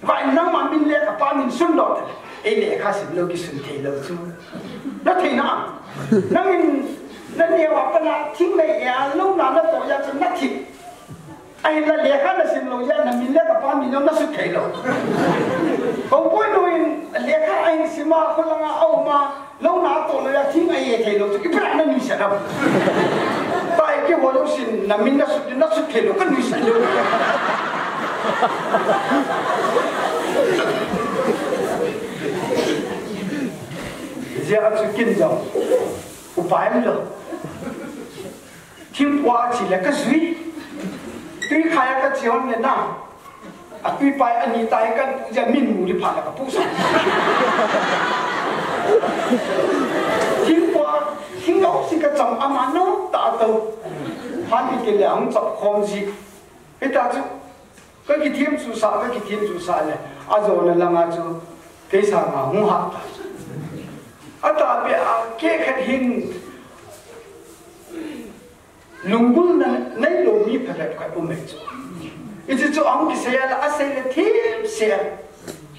Vai nangma min le kapa min sun lou te. Ei lekha sim lou kisun thei lou chu. Na thei na. Nangin na neo a pat na thing nei a lou na na to ya chu na thei. Ahin la lekha na sim lou ya na min le kapa min lou na sun thei lou. Ko Boinu in lekha ahin sim a kho langa a um a. Lou na to lou ya thing a ye thei lou chu, ipi na nuisat ham. Tai kihol lou sin, na min na sut, na sut thei lou, ka nuisat lou. Hijeh a chu kin jong, upai um lou. Thingpua a chi le ka jui. Tui khai a ka chi hon le na. A tui pai ani tai kan pu ja min mu li pha la ka pu sa. Thingpua, thing lou si ka cham ama no ta to. Phan ni ke le ang chap khom ji. Hita chu, ka ki thim chu sa, ka ki thim chu sa le. A jo na langa chu, kei sa nga hung ha ta. A ta be a, ke khat hin, Lunggulna neilou mi phabep khat um e chu. Hichu chu ahung kisei a la, asei le thim se a.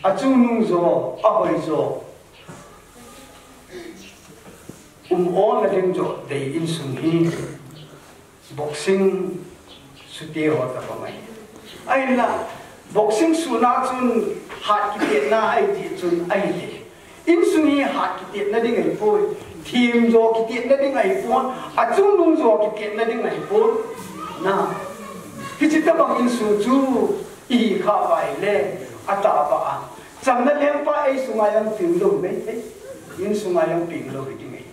Achungnung jo, ahoi jo. Um ol na ding jo, dei insung hi. Boxing sute ho tabang ahi. Ahinla, boxing suna chun hat kitetna ahi ti chun ahile. Insung hi hat kitetna ding ahipoi, thim jo kitetna ding ahipon, achungnung jo kitetna ding ahipon. Na, hiche tabang insung chu ihi kha uva ahile, atahbeh a, chamna lengpa eisunga jong peng lou maithei, insunga jong peng lou hiding ahi.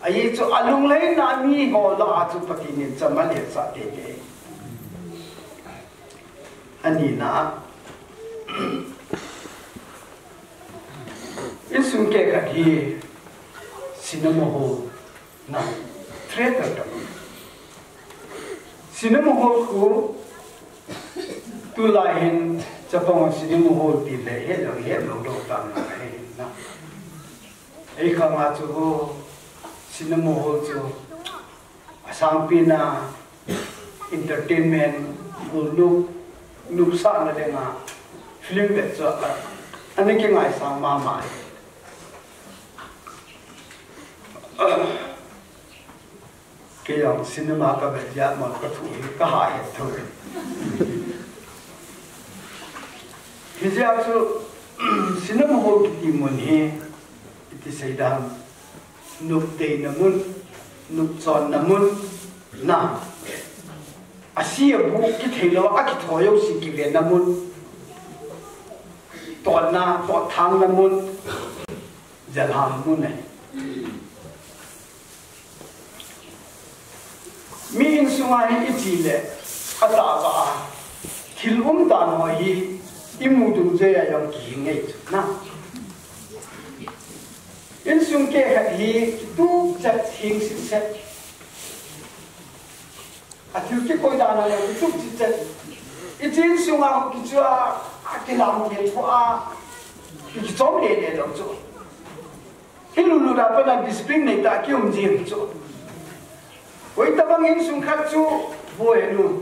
Ajeh chu alunglhaina mi ho lah a chu Pathen in cham alenchah teitei. Anina a, insung keh khat hi cinema hall na, theatre tah. Cinema hall khu tulai hin chapang cinema hall ti le het lou, het lou lou tam na ahi na. Ei khang a chu cinema hall chu asangpi na entertainment, golnop, nopsahna dinga film vet chu a, ana kingaisang mama e. Kei jong cinema ka vet jeh a mon ka thu hi ka ha het thou e. Hijeh a chu cinema hall kiti mun hi iti seidam, nop deina mun, nop chonna mun, na, Asi abu kithei lou, akitho jouse kivenna mun. Totna, totthangna mun. Jalhang mun ahi. Mi insunga hi iche le, atahbeh a, thil umdan ho hi, imu dungjui a jong kihing ngei chu. Na. Insung kehkhat hi, kitup chet, hing sitset. Athil kikoi dan a le, kitup chet chet. Iche insunga kichua, akilam kei thua, kichom le le lou chu. Ilulu da pa na discipline nei ta kium jing chu. Koi tabang insung khat chu, boi nu.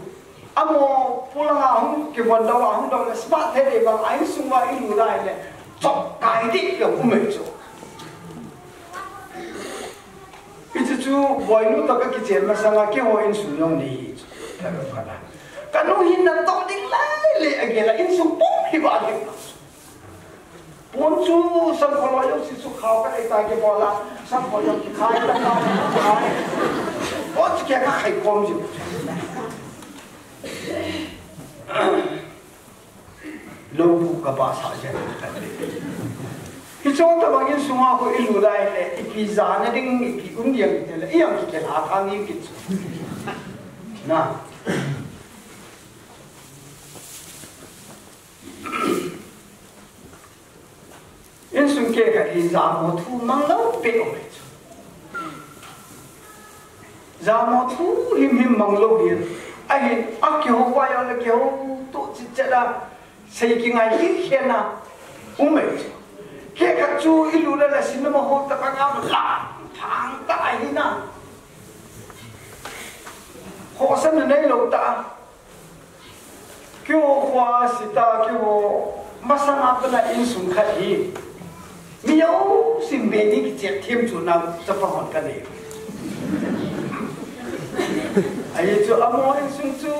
Amo pulanga hung kivon dau a hung dau le smart the de bang a insung va ilu da le. Chop kai di lo um e chu. Hichu chu boinu toh kakichen masanga keiho insung jong nei hi chu. Kanu hin natoh ding lai le agel a insung pum hi ba le. Pon chu sangkhol loi jouse chu khao ka dei ta kibol a, sangkhol jong kikhai ta ta, kikhai. Pon chu kia kakhai khom jiu. Lou bu kaba sa jen. Hiche tabang insunga kho ilu lai le, ipi jana ding, ipi um ding te le, ijang kikhen a thang i kit. Na. Insung kehkhat hi jamo thu mang lou peh um e chu. Jamo thu himhim mang lou hi. Ahin, akihou vai a le kihou toh chitchet a, sei kingai kikhen a um e chu. Kehkhat chu ilu le le cinema hall tah a ngam lang thang ta ahi na. Khohsahna neilou ta. Keiho khoa sita, keiho masanga pana insung khat hi. Mi jousen be ni kichep them chu na chapa hon kanei. Ahi chu amo insung chu.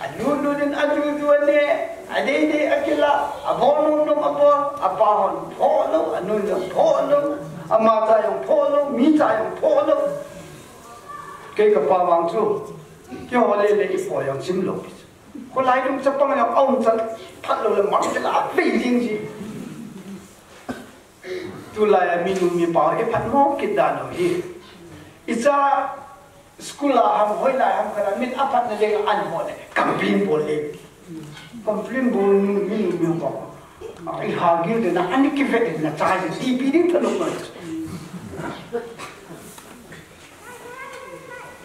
Alu lu din alu du ane. Adei dei akila. Abol nom nom abol. Apa hon phoh lou. Anu jong phoh lou. Ama cha jong phoh lou. Mi cha jong phoh lou. Kei kapa vang chu, keiho le le ipoi jong chim lou. Kholai dung chapang jong aum chan phat lou le mang te la vei ding ji. Tulai a minu mipa iphat mo kit dan lou hi. Icha school a ham hoilai ham khat a min aphatna ding a an ho le complain bol le. Complain bol nu, mi, mi, mi, mi. Ai, ha, gil de na, ani kivet de na, chai de, ipi ding thalou na.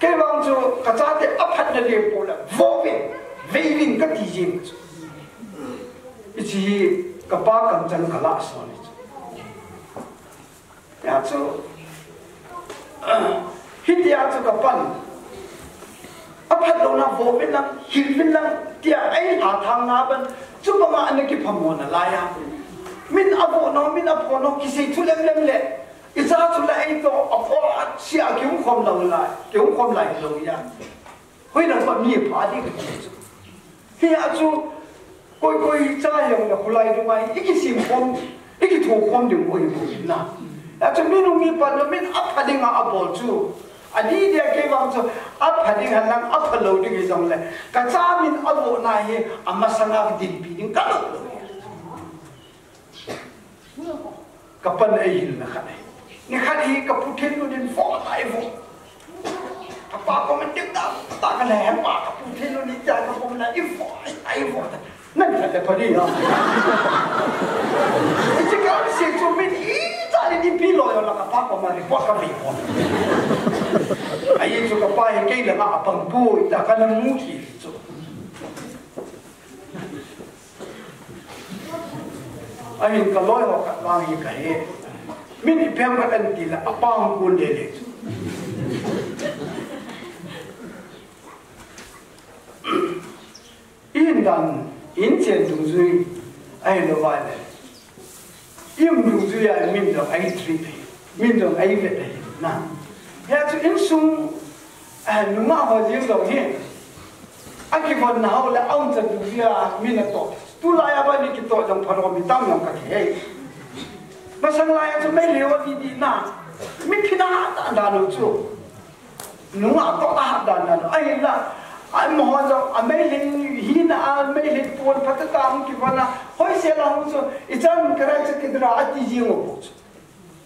Kei vang chu, kachate aphatna le po la, vo ve, ve vin kati jing chu. Hiche hi, kapa kamchang kalah son chu. Hia chu, hitia chu kapan. Aphat louna vo vin lang, hil vin lang, tia eilha thang na ban. Chubanga ana kiphamona laiya. Min avo no, min apho no, kisei thu lem lem le. Icha chu la eito, apho a sia kihung khom lou lai, kihung khom lai lou ya. Hoilang pa mi pha ding kati chu. Hia chu, koi koi cha jong le kholai dunga hi, ikisim khom, ikitho khom ding u ahi bou na. Hia chu minu mipa jong min apha dinga abol chu. Adih dia kei vang chu, apha ding hen lang, apha lou ding hi jong le. Kacha min avohna hi, amasanga dinpi ding kalou lou. Kapan eihilna khat ahi. Nikhat hi kapu Thenlun in vo lai vo. Kapa koma ding da, ta kale hepa kapu Thenlun in tia kakom na ivo, ai vo. Nang khat le padi ha. Ichi ka si chu min icha ni ipi lou jong la kapa koma report kave vo. Ahi chu kapa hi kei langa apang poi ta kana mu kit chu. Ahin kaloi ho khat vang hi kahe. Min ipi ham khat anti le, apa hung kon le le chu. Ihin dan, ihin chen dungjui, ahilou vai le. I um dungjui a min jong ahi trip ahi, min jong ahi vet ahi, na. Hia chu insung, eh, nungah ho jeng jong hi, akivonna ho le aum chan dungjui a min atoh. Tulai a ban ni kitoh jong phalou mi tam jong kakihe. Masang lai a chu Meitei ho didi na, mi phina ta dan u chu. Nunga to a dan dan. Ahinla, amaho jong, amei lhin, hina amei lhin pon phatah a hung kivon a. Hoisel a hung chu, ichan karai chu kidra ati jing u chu.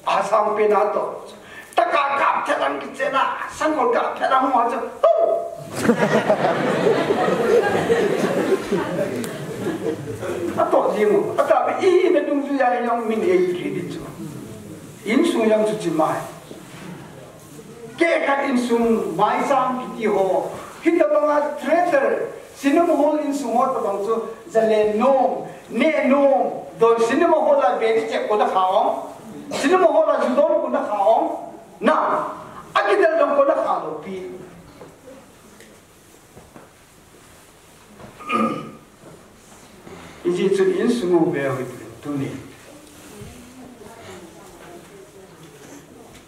Asang pen a to. Taka kap thei lang kichen a, sangol kap thei lang ho chu. Ato jing u. Ata be i na dungjuia jong min ei kri di chu. Insung jong chu chi mai. Kei khat insung maisang kiti ho. Hitabanga traitor. Cinema hall insung ho tabang chu. Zalen nom. Neh nom. Don cinema hall a be di che kona kha ong. Cinema hall a ju don kona kha ong. Na. Akidel don kona kha lou pi. Ijeh chun insung u be hoi tuni.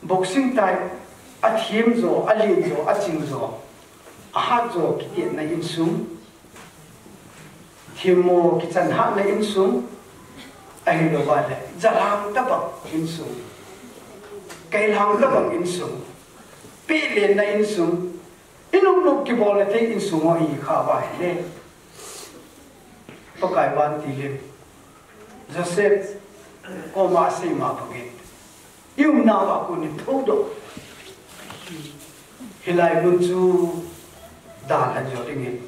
Boxing type, athem jo, alen jo, aching jo, ahat jo, kiti na insung. Themmo kichan hatna insung. Ahilouva le, jalhang tabang insung. Kailhang tabang insung. Pehlena insung. Inop nop kibol le thei insung ho ihi kha uva ahile. Pakai vantil in. Joseph, koma seima pagin. Iumnauva kon in thoudoh. Hilai mun chu dalha jo dingin.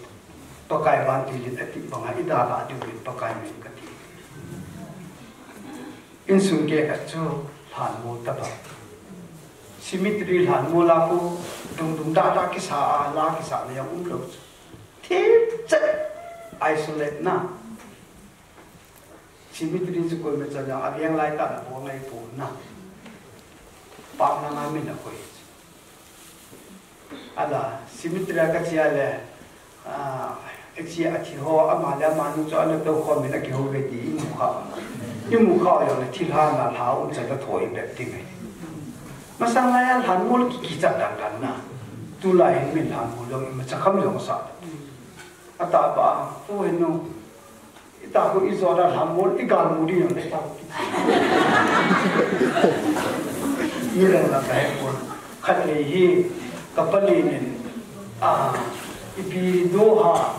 Pakai vantil in ati banga idalha diuvin Pakai min kati. Insung kei khat chu lhanmol tabang. Cemetery lhanmol a khu dungdung dada kisa a la kisana jong umlou chu. Thipchet isolate na. Cemetery chu koima chan jong aveng lai tah a bol ngai pon na. Pam langa min akoi. Ala, cemetery a kache a le, ah, kache a thi ho, ama le ama nu chu ana tou khom in akihou ve ti imu kha. Imu kha jong le thilha na lha um chan a thoi bep ding ahi. Masang lai a lhanmol kikichat dan dan na. Tulai hin min lhanmol jong imacha kham jong sa. Atahbeh a, Pu Henu, ita khu ijot a lhanmol igalmu ding jong le ta. Ni le la kahe pon. Khatvei hi, kapalen in, a, ipi doha,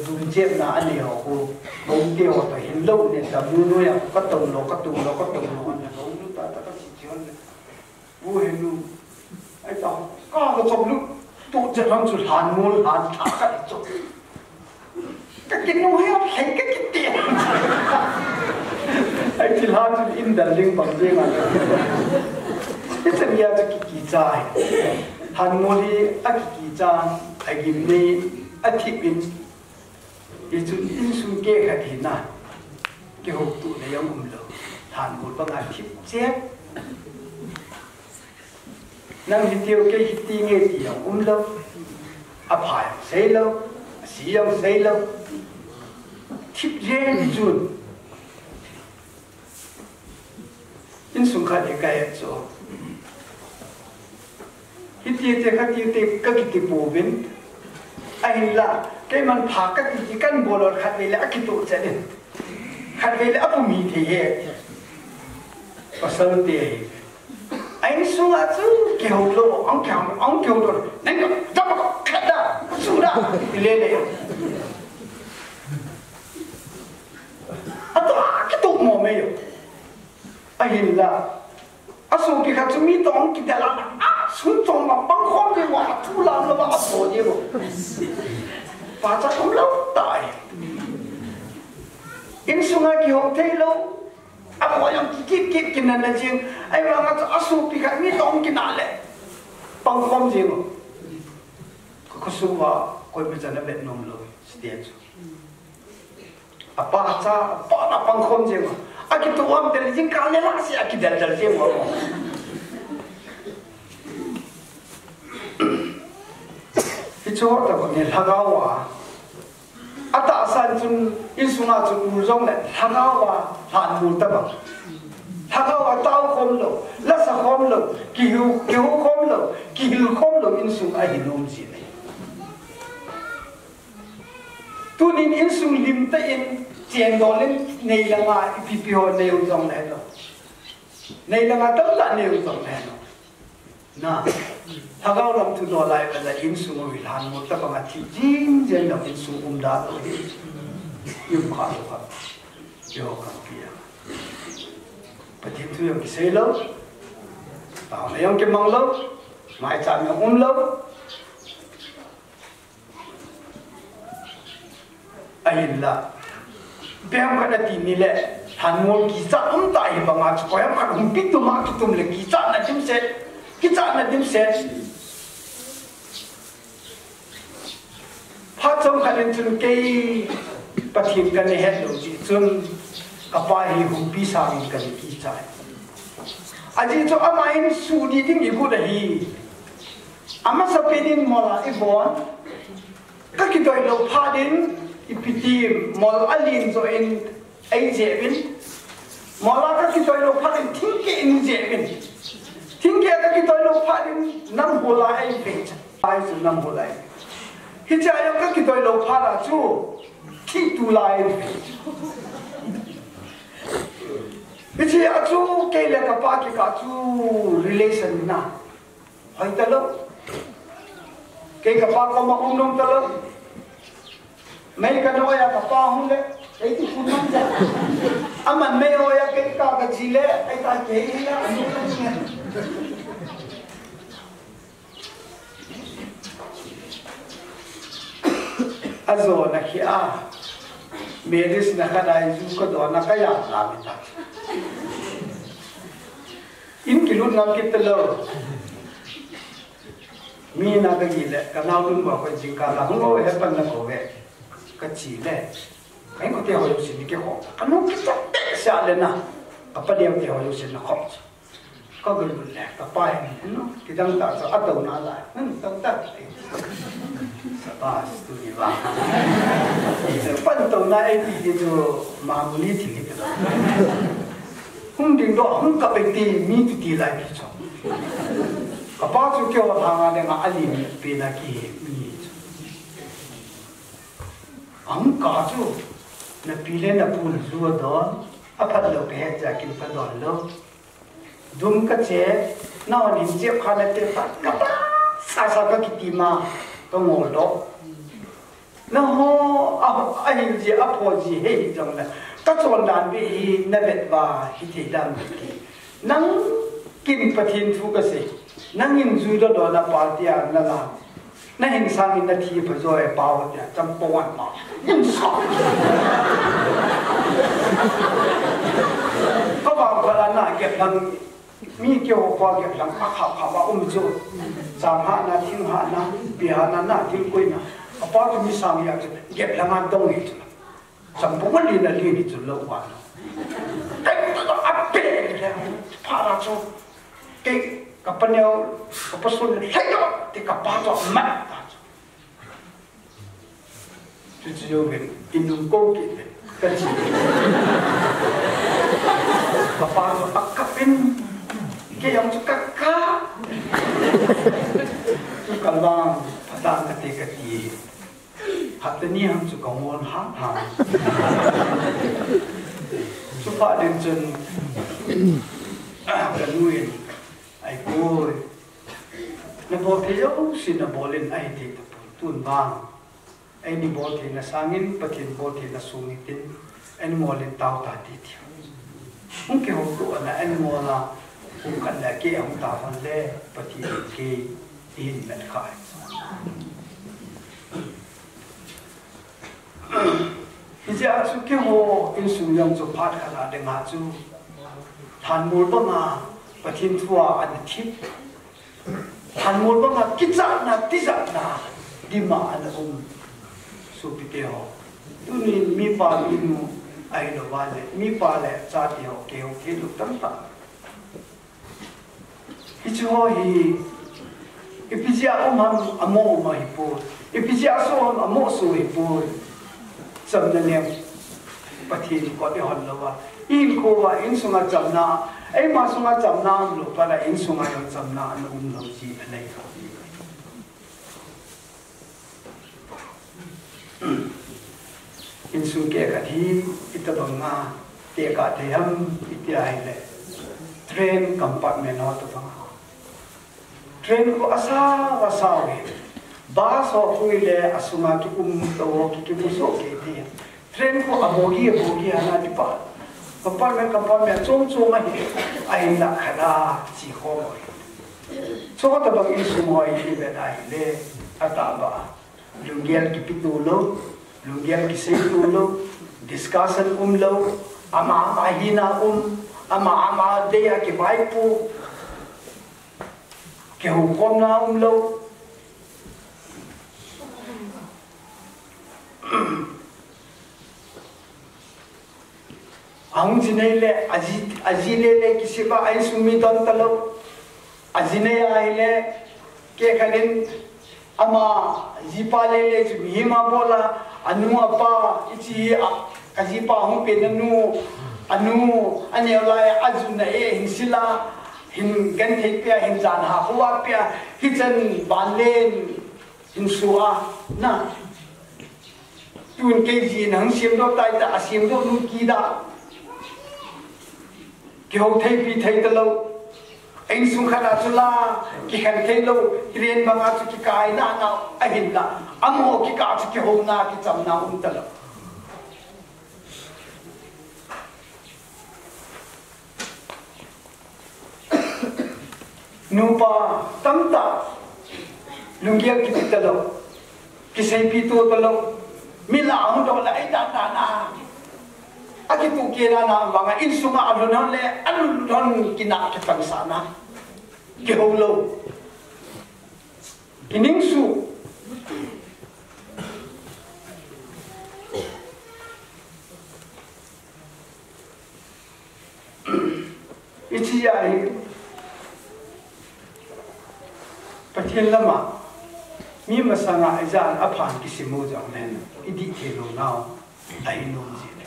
dum chepna anei ho khu, hung te ho toh hinlou ne, ta mu noi a, katou lou, katou lou, katou lou, ana lou nu ta, ta kasi chon le. Pu Henu, ahi ta, ka, kachom lut, tuchan lang chu lhanmol, lhan tha ka chom. Ka kinung hi, lhai ka kiti. Ahi ti lhan chu in dal ding bang ding a. Hichan gei a chu kikicha ahi. Lhanmol hi akikicha, agim nei, athip in, Hichun insung kei khat hina, kihoutohna jong umlou. Lhanmol banga thip chep. Nang hitiu kei hiti nge ti jong umlou. Apha jong seilou, ase jong seilou. Thip jeng chun. Insung khat hi kahet chu. Hiti te, khati te, kakiti pouvin. Ahinla, keiman pha kati ti kan bol lou khatvei le akitoh chan in. Khatvei le apum hi thei e. Pasal te hi. A insung a chu kihou lou, ang kihou, ang kihou lou. Nang ka, da ka, khat da, su da, ti le le. Atoh, akitoh mo me yo. Ahinla, asopi khat chu mi toh kidel a, asung chom a pangkhom jeng uva, athu lam louva, aso jeng uva. Pachat umlou tai. Insunga kihou thei lou, akhoh jong kikip kip kinana jeng, ahivanga chu asopi khat mi toh kinah le, pangkhom jeng uva. Ka, kasung uva, koima chan avet nom lou, stage chu. Apa cha, apa na pangkhom jeng uva. Akitoh uvam tel jing kal le lah se akidel del jeng uva. Hichu tabang hi lhagao a. Atahsan chun insunga chun ul jong le lhagao a lhanmol tabang. Lhagao a tao khom lou, lasa khom lou, kihou, kihou khom lou, kihil khom lou insung ahi nom jin ahi. Tunin insung lim tah in, chen dol in, nei langa ipi pi ho nei u jong le lou. Nei langa tamtah nei u jong le lou. Na, lhagao lam thu doh lai ula insung u hi lhanmol tabang a thi jing jeng lou insung um da lou hi. Yum kha lou kha. Yo kha pia. Pathen thu jong kisei lou. Taona jong kimang lou. Maicham jong um lou. Ahinla, ipi ham khat ati nile, lhanmol kichat um ta hi banga chu, koiham khat hung kitum a kitum le, kichatna dimset, kichatna dimset. Phat chomkhat in chun kei Pathen kana het lou jeh chun, kapa hi humpi sangin kana kichat. Ajeh chu ama hin sudi ding igot ahi. Amasapen in mol a ibon. Ka kidoi lou phat in, ipi ti, mol alen joh in eijep in. Mol a ka kidoi lou phat in, thingkeh in ijep in. Thingkeh a ka kidoi lou phat in, namhol a eivei. Ai chu namhol a ei. Hichea jong ka kidoi lou phat a chu, thih tol a eivei. Hichea chu, kei le kapa kikah chu relation na. Hoi talou. Kei kapa koma um nom talou. Mei kana oi a kapa hung le, kei ti phun nom ta. Aman mei oi a kei ka kaji le, ei ta kei hi la, anu ka ji. Ajona khi a. Marriage na khat a ju kadona kaya la mi ta. In kilut ngam kit talou. Mi na kagi le, ka nao lun ba koi jingkah la, hung o he pan na ko ve. Kachi le. Ka in ko te ho yo sin ni ke ho. Ka nu ki to te sa le na. Ka pa le te ho yo sin na ho. Ka ga lun le, ka pa hin, no, kidang ta sa, a to na la. Hmm, to ta. Sabas, tu ni ba. Pan to na e ti ki tu, mamuli ti ni ka. Hung ding doh, hung kap e ti, mi tu ti lai ki cho. Kapa chu keiho lhanga le nga ali mi pe na ki mi chu. Ahung kap chu, napi le napu na ju adon, aphat lou kahet jeh a kin kadon lou. Dum kache, nahon hin chep kha nate ta, kata, sasa kakiti ma, kangol doh. Naho, a, ahin ji, apho ji, hei hi jong le. Kachon dan beh hi, navet ba, hithei dan beh hi. Nang kin Pathen thu kasei. Nangin jui doh doh na party a nala. Nahin sangin nathi pha jo e pao tia, champong an ma. Nin sa. Kavang phala na kep lang. Mi keiho kho a gep lang a khap khap a um chu. Chang hahna, thing hahna, pi hahna, na thingkoina. Apa chu mi sang hi a chu gep lang a dong hi chu. Champong a lin a lin hi chu lou a. Kei a pe le pha la chu. Kei ka pa neo, ka pa sun le lhai lo, ti ka pa chu a mat ta chu. Chuche jouvin, inung kou kit le, kachi. Kapa chu akap in, kei jong chu kakap. Chu kalang, phatah in kate kati. Hapta ni ham chu kangol ham ham. Chuphat in chun, kanu in, ai koi. Nabol thei jouse nabol in ahi thei tapon. Tun vang. Eini boltheina sangin, Pathen boltheina sung hitin, eini ngol in tao ta ti ti. Hung kihou tou ana eini ngol a, hung khat le kei hung tao hon le, Pathen in kei, ihin met kha. Hijeh a chu keiho insung jong chu phat khat a dinga chu, lhanmol banga, Pathen thu a ana thip. Lhanmol banga kichatna, tijatna, dima ana um. Sopite ho. Tunin mipa minu ahilouva le, mipa le chate ho, keiho, keiho tamtah. Hiche ho hi, ipi jeh a um ham amo um ahipoi. Ipi jeh a so ham amo so hipoi. Chamna neo. Pathen kot ihon louva. Ihinkho uva, insunga chamna, eima sunga chamna umlou phat a, insunga jong chamna ana umlou ji anei. Insung keh khat hi, itobang a, tekah thei ham, iti ahile. Train compartment ho tobang a. Train khu asao asao hi. Bus ho khu ile asunga kium to ho ki kimu so ke ti. Train khu abogi abogi ana ti pa. Compartment compartment chom chom ahi. Ahinla khat a chi kho mo. Chutabang insung ho hi ve ahile, atahbeh a lunggel kipeto lou, lunggel kiseito lou, discussion umlou, ama ama hina um, ama ama dei a kivaipo, kihoukhomna umlou. Ahung jinei le, aji, aji lele kisei a, a insung mi don talou. Ajinei ahile, kei khat in ama jipa lele chu mihem a bol a, anu apa, hiche hi a, kajipa hung pen anu, anu, aneo lai a ajun a e, hin sil a, hin genthei pia, hin jan ha hoa pia, hichan vanlen, hin sua, na. Tun kei jin hung semdoh tai ta, asemdoh nu kida. Kihou thei pi thei talou. Insung khat a chu la, kikhen thei lou, train bang a chu kikai na na, ahinla. Amaho kikah chu kihouna, kichamna um talou. Nupa tamtah lunggel kiti talou, kiseipi to talou, mi lah a hung doh le ai dan dan a, akituh kei dan a vang a insung a alhun hon le, alhun hon kinah kitangsahna, kihou lou, kiningsuh. Hiche a hi Pathen lama mi masanga ijat a phan kisim u jong le idih thei lou nau ahi nom jin e.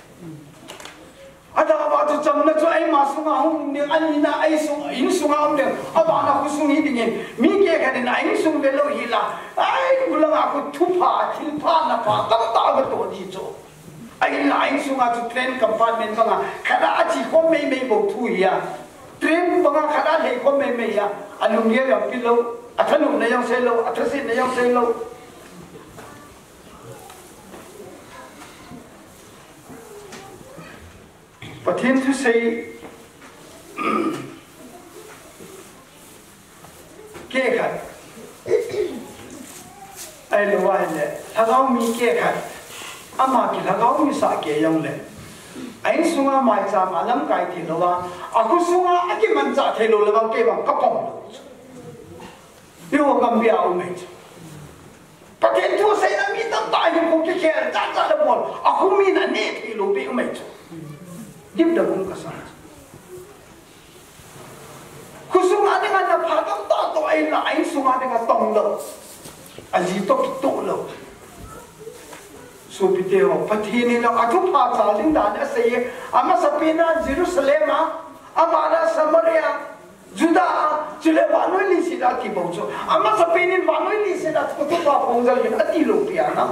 Adang a chu chamna chu eima sunga hung um ding, anina insung, insunga um ding, abana khosung hi ding in, mi kei khat in a insung ve lou hi la, ai, khulanga khu thupha, thilpha, napha tamtah a toh ding chu. Ahinla insunga chu train compartment banga khat a achi khom mei mei bou thu hi a. Train banga khat a lhei khom mei mei a. Alunggel jong pe lou, athanopna jong sei lou, athasetna jong sei lou. Pathen thusei kei khat, ahilou ahile, lhagao mi kei khat, ama kilhagao mi sah kei jongle, a insunga maicham a lamkai thei lou a, akhosunga akimanchah thei lou le vang kei vang kapom lou. Eiho gambih a um e chu. Pathen thu seina mi tamtah hinkho kikhel jat jat abol, akho min aneh thei lou beh um e chu. Dipdap um kasa chu. Khosung a dinga napha tamtah toh ahinla, a insung a dinga tong lou. Aji toh kitoh lou. Sopite ho, Pathen in athupha chal ding dan asei e, amasapen a Jerusalem a, abana Samaria, Judah a, chule vannoi leiset a ti bou chu. Amasapen in vannoi leiset a thupha phong jal in ati lou pi ana.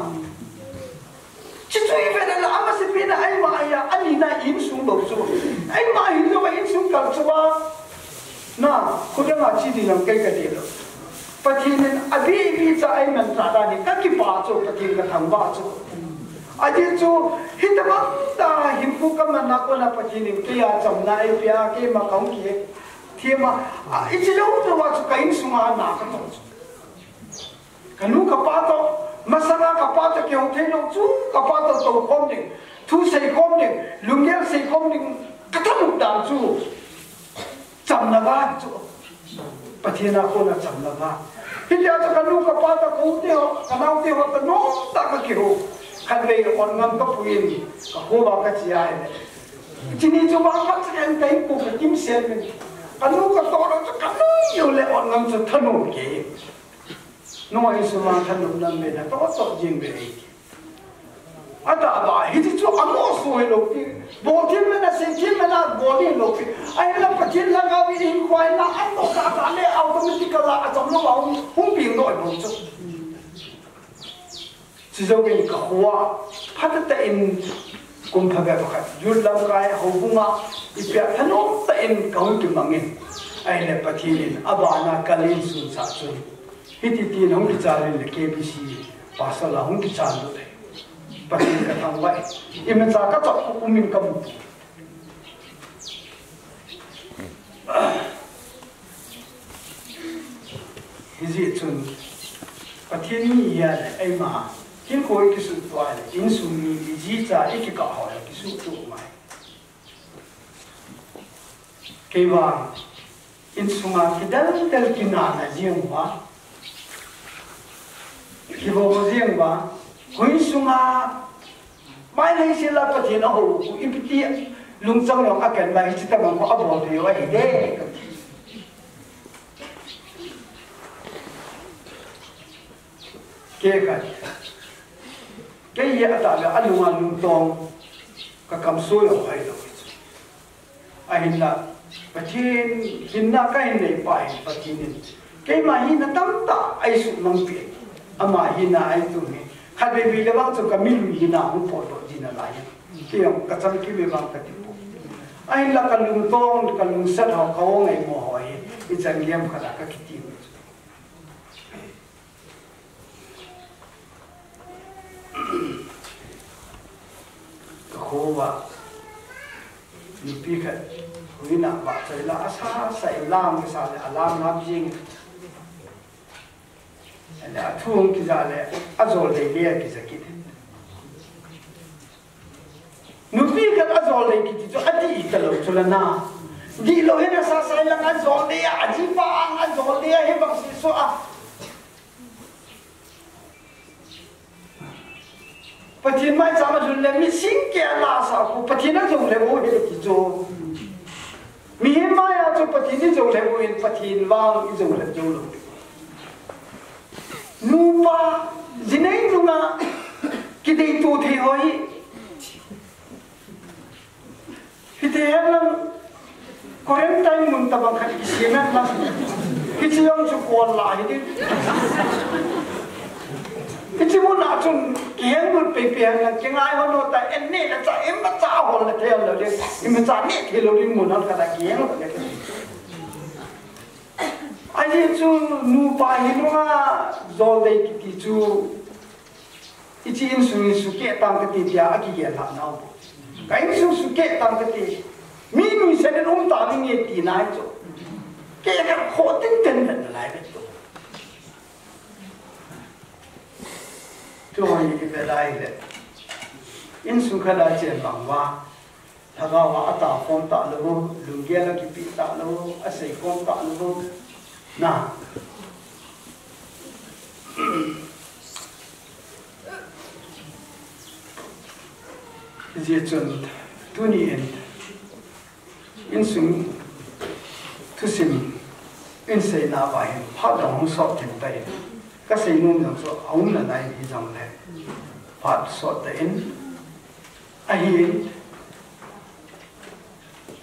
Chuchu ivet le amasapen a eima ahi a, anina insung bou chu. Eima ahi lou a insung kal chu a. Na, khudang a che ding jong kei kadei lou. Pathen in abi abi cha eimanchah dan hi kakipah chu, Pathen kathangvah chu. Ajeh chu, hitobang tah hinkho kamanna kona Pathen in kei a chamna eipeh a, keima kahung kithemna, a, ichi lou lou a chu ka insunga na katong chu. Kanu kapa toh, masanga kapa toh kihou thei lou chu, kapa toh toukhom ding, thu seikhom ding, lunggel seikhom ding, kathanop dan chu. Chamna vang chu. Pathen a kona chamna vang. Hitia chu kanu kapa toh, kahou te ho, kanaote ho toh nomtah kakihou. Khatvei ot ngam kapui in, kakho a kache a ahile. Chuni chu vangphat chu kahin, kahin pu kakimsel in. Kanu katoh lou chu kanoi jou le ot ngam chu thanom kei. Nungah insung a thanom lam be natoh toh jing be e. Atahbeh a, hiche chu amoh so hilou pi. Bol thei mena, sei thei mena, bol hilou pi. Ahinla Pathen lhagao in hinkho a atoh tah tah le automatic a la acham lou a hung, hung peng lou bou chu. Chujouvin kakho a, phatah tah in kum phabep khat, youth lamkai houbung a, ipi a thanom tah in kahung kimang in. Ahile Pathen in abana kal in sun sa chun, hiti tin hung kichal in le K B C pastor la hung kichal lut e. Pathen ka thangvah e. Imacha ka chop um in ka mu. Hijeh chun Pathen mi hi a le, eima, hinkho i kisuhtoh a le, insung mi, i ji cha i kikah ho le kisuhtoh mai. Kei vang, insunga kidel del kinana jeng uva, kivo jeng uva, koi sunga, mai lei sila Pathen a ho, ku ipiti lungchang jong a ken mai, hichi tabang ko a bol thei u ahi de, ka ti. Kei khat. Kei hi a ta le a lunga lungtong ka kam soi ho hai lo. Ahinla, Pathen hinna ka hin nei pa hin Pathen in. Keima hina tamtah ei suhmang pi. Ama hina ei tu hi. Khat vei vei le vang chu ka milui hina hung potdoh jing nalai. Kei jong ka cham kit vei vang ka ti poi. Ahinla ka lungtong, ka lungset ho, ka ong ei mo ho hi. I chan gei khat a ka kiti. Ka kho uva nupi khat, huina vahchoi la, a sa sa in lam kisa le, a lam lam jing. Le a thu hung kija le, a jol dei le a kija kit. Nupi khat a jol dei kiti chu a dih talou chu la na. Dih lou hin a sa sa in lang a jol dei a, a jipa ang a jol dei a, hi bang si so a. Pathen maicham a lhun le mi singkeh a la sa khu Pathen a jong le u hi ti chu. Mihem mai a chu Pathen i jong le u in Pathen vang i jong le jong lou. Nupa, ji nei nunga kidei tu thei ho hi. Hiti hen lang, quarantine mun tabang khat kisem hen lang. Hichi jong chu kol la hi ding. Hichi mun a chun kiheng lut pei pei hen lang, kingai hon lou ta, en ne la cha, imacha hol le thei lou ding, imacha ne thei lou ding mun a khat a kiheng lut le. Ajeh chu nupa hi nunga jol dei kiti chu, hichi insung in sukeh tang kati tia a kigel lhah nau. Ka insung sukeh tang kati. Mi nuisat in um ta ding e ti nai chu. Kei ka kho tin ten ten lai ve tu. Tu hoi i ve lai le. Insung khat a chen bang uva. Lhagao a a taokhom talou, lunggel a kipeh talou, a seikhom talou. Na. Hijeh chun, tuni in, insung thusim, in seina uva hin, phat dang hung sot thim tai. Ka seinom jong chu, a um nalai hi jong le. Phat sot ta in, ahin,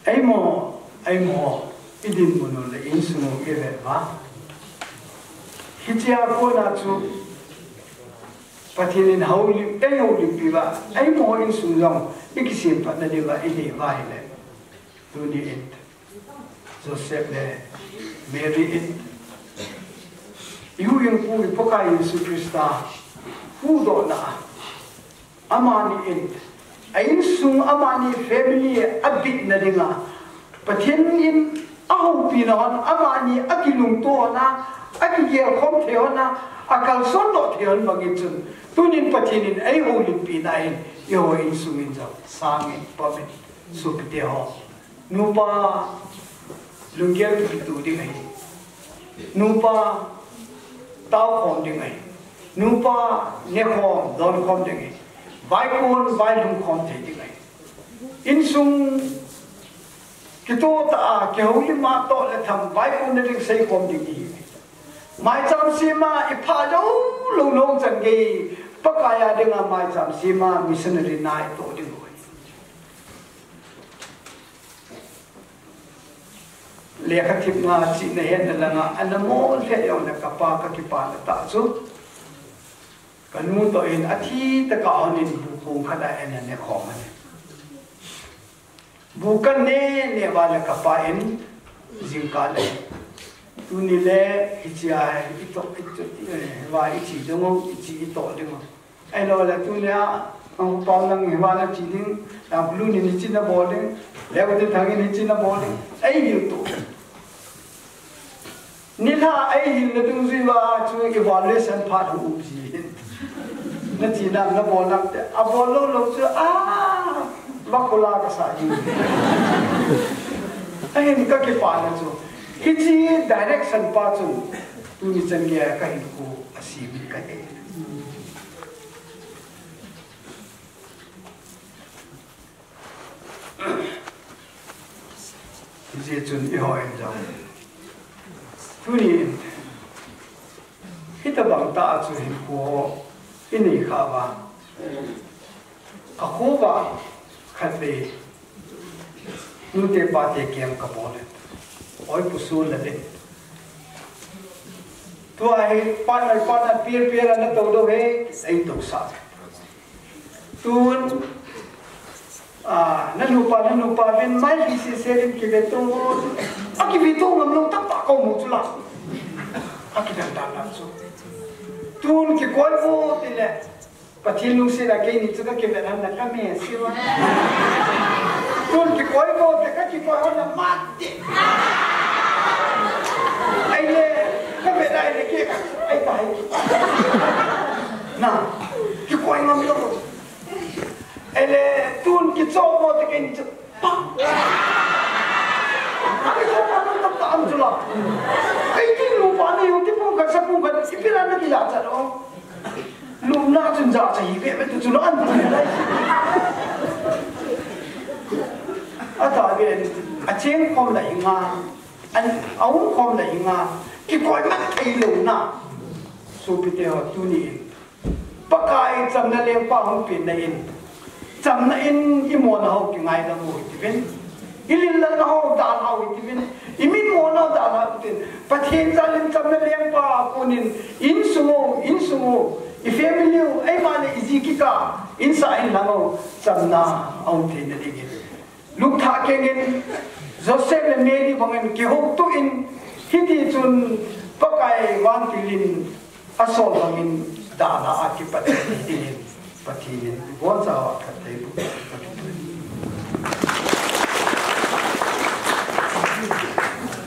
Eimo, eimo, i dinmun u le insung u i vet uva. Hichea kona chu Pathen in houlim, ei houlimpi uva, eimo insung jong i kisemphatna diuva i dei uva ahile. Tuni in Joseph le Mary in i huhhingpu i Pakai Jesu Christa huhdohna a Amani in, a insung amani family a bitna dinga, Pathen in a houpina hon, amani a kilungto hon a, a kigelkhom thei hon a, a kalson doh thei hon bangin chun, tunin Pathen in ei houlimpina in, eiho insung in jong, sangin, pamin, sopite ho. Nupa lunggel kipeto ding ahi. Nupa taokhom ding ahi. Nupa nekhom, donkhom ding ahi. Vaikon, vailhung khom thei ding ahi. Insung kitoh tah a, kihoulim a toh le tham, vaikon na ding seikhom ding ahi. Maicham sema i pha jou lou nung chan gei, Pakai a dinga maicham sema missionary na i toh ding ahi. Lekhathip nga chihna hetna langa ana mol lheh jong le kapa ka kipana tah chu. Kanu toh in athi tah a hon in bu kong khat a ana ne khom ahi. Bu ka ne ne uva le kapa in Jingkah le. Tuni le, hichea, itoh, itoh, eh, va ichi ding o, ichi itoh ding o. Ahilou le, tunia, ang pau nang hiva nachi ding, ang lu ni hichi nabol ding, le u te thangin hichi nabol ding. Eihil to. Nilhah eihilna dungjui uva chu evaluation phat hung um ji hin. Nachi nang, nabol nang te, abol lou lou chu, ah, vakhola kasa ji. Ahin kakipana chu. Hiche direction pa chu, tuni chan geiya kahinkho asem in kahe. Hijeh chun eiho in jong, tuni in, hitobang tah a chu hinkho inei khah uva, akho uva khatvei nute pate camp kabol in, oi pusu la de. Tua hi partner, partner, peer, peer ana tou dou he, eitousah. Tun, ah, nanupa, nanupa uvin, mai hi sese uvin kiveto. Akiveto ngam lou tah pa kamu chu la. Akidan dan la chu. Tun kikoi vo tile. Pathen lungset a keini chu kakivet hon na kame siva. Tun kikoi vo te kakikoi hon na mati. Ahile, kavet ahile ke ka, ai tai. Na, kikoi ngam lou. Ahile, tun kicho vo te keini chu. Pa. Ai, kicho pa na ta am chu la. Ai, ti lu pa ni, ti pung ka sa pung ka, ipi la na kila cha lo. Lupna chun jachat hi veve tu chu lo an tu lai. Ata ve, acheng khom lai nga, an aum khom lai nga, kikoi man thei lou na. Sopite ho, tuni in Pakai chamna lengpa hung penna in, chamna in imona ho kingaidam u hitiuvin. Ililna ho dalha u hitiuvin. Imitmona ho dalha u hitin. Pathen jal in chamna lengpa a konin, insung u, insung u, i family u, eima le iji kikah, insah inlang u, chamna ahung theina dingin. Lungthah kengin, Joseph le Mary bangin kihoutoh in, hiti chun Pakai vantil in asol bangin dalha a kipat dingin, Pathen in ibonchauva phattheiboh.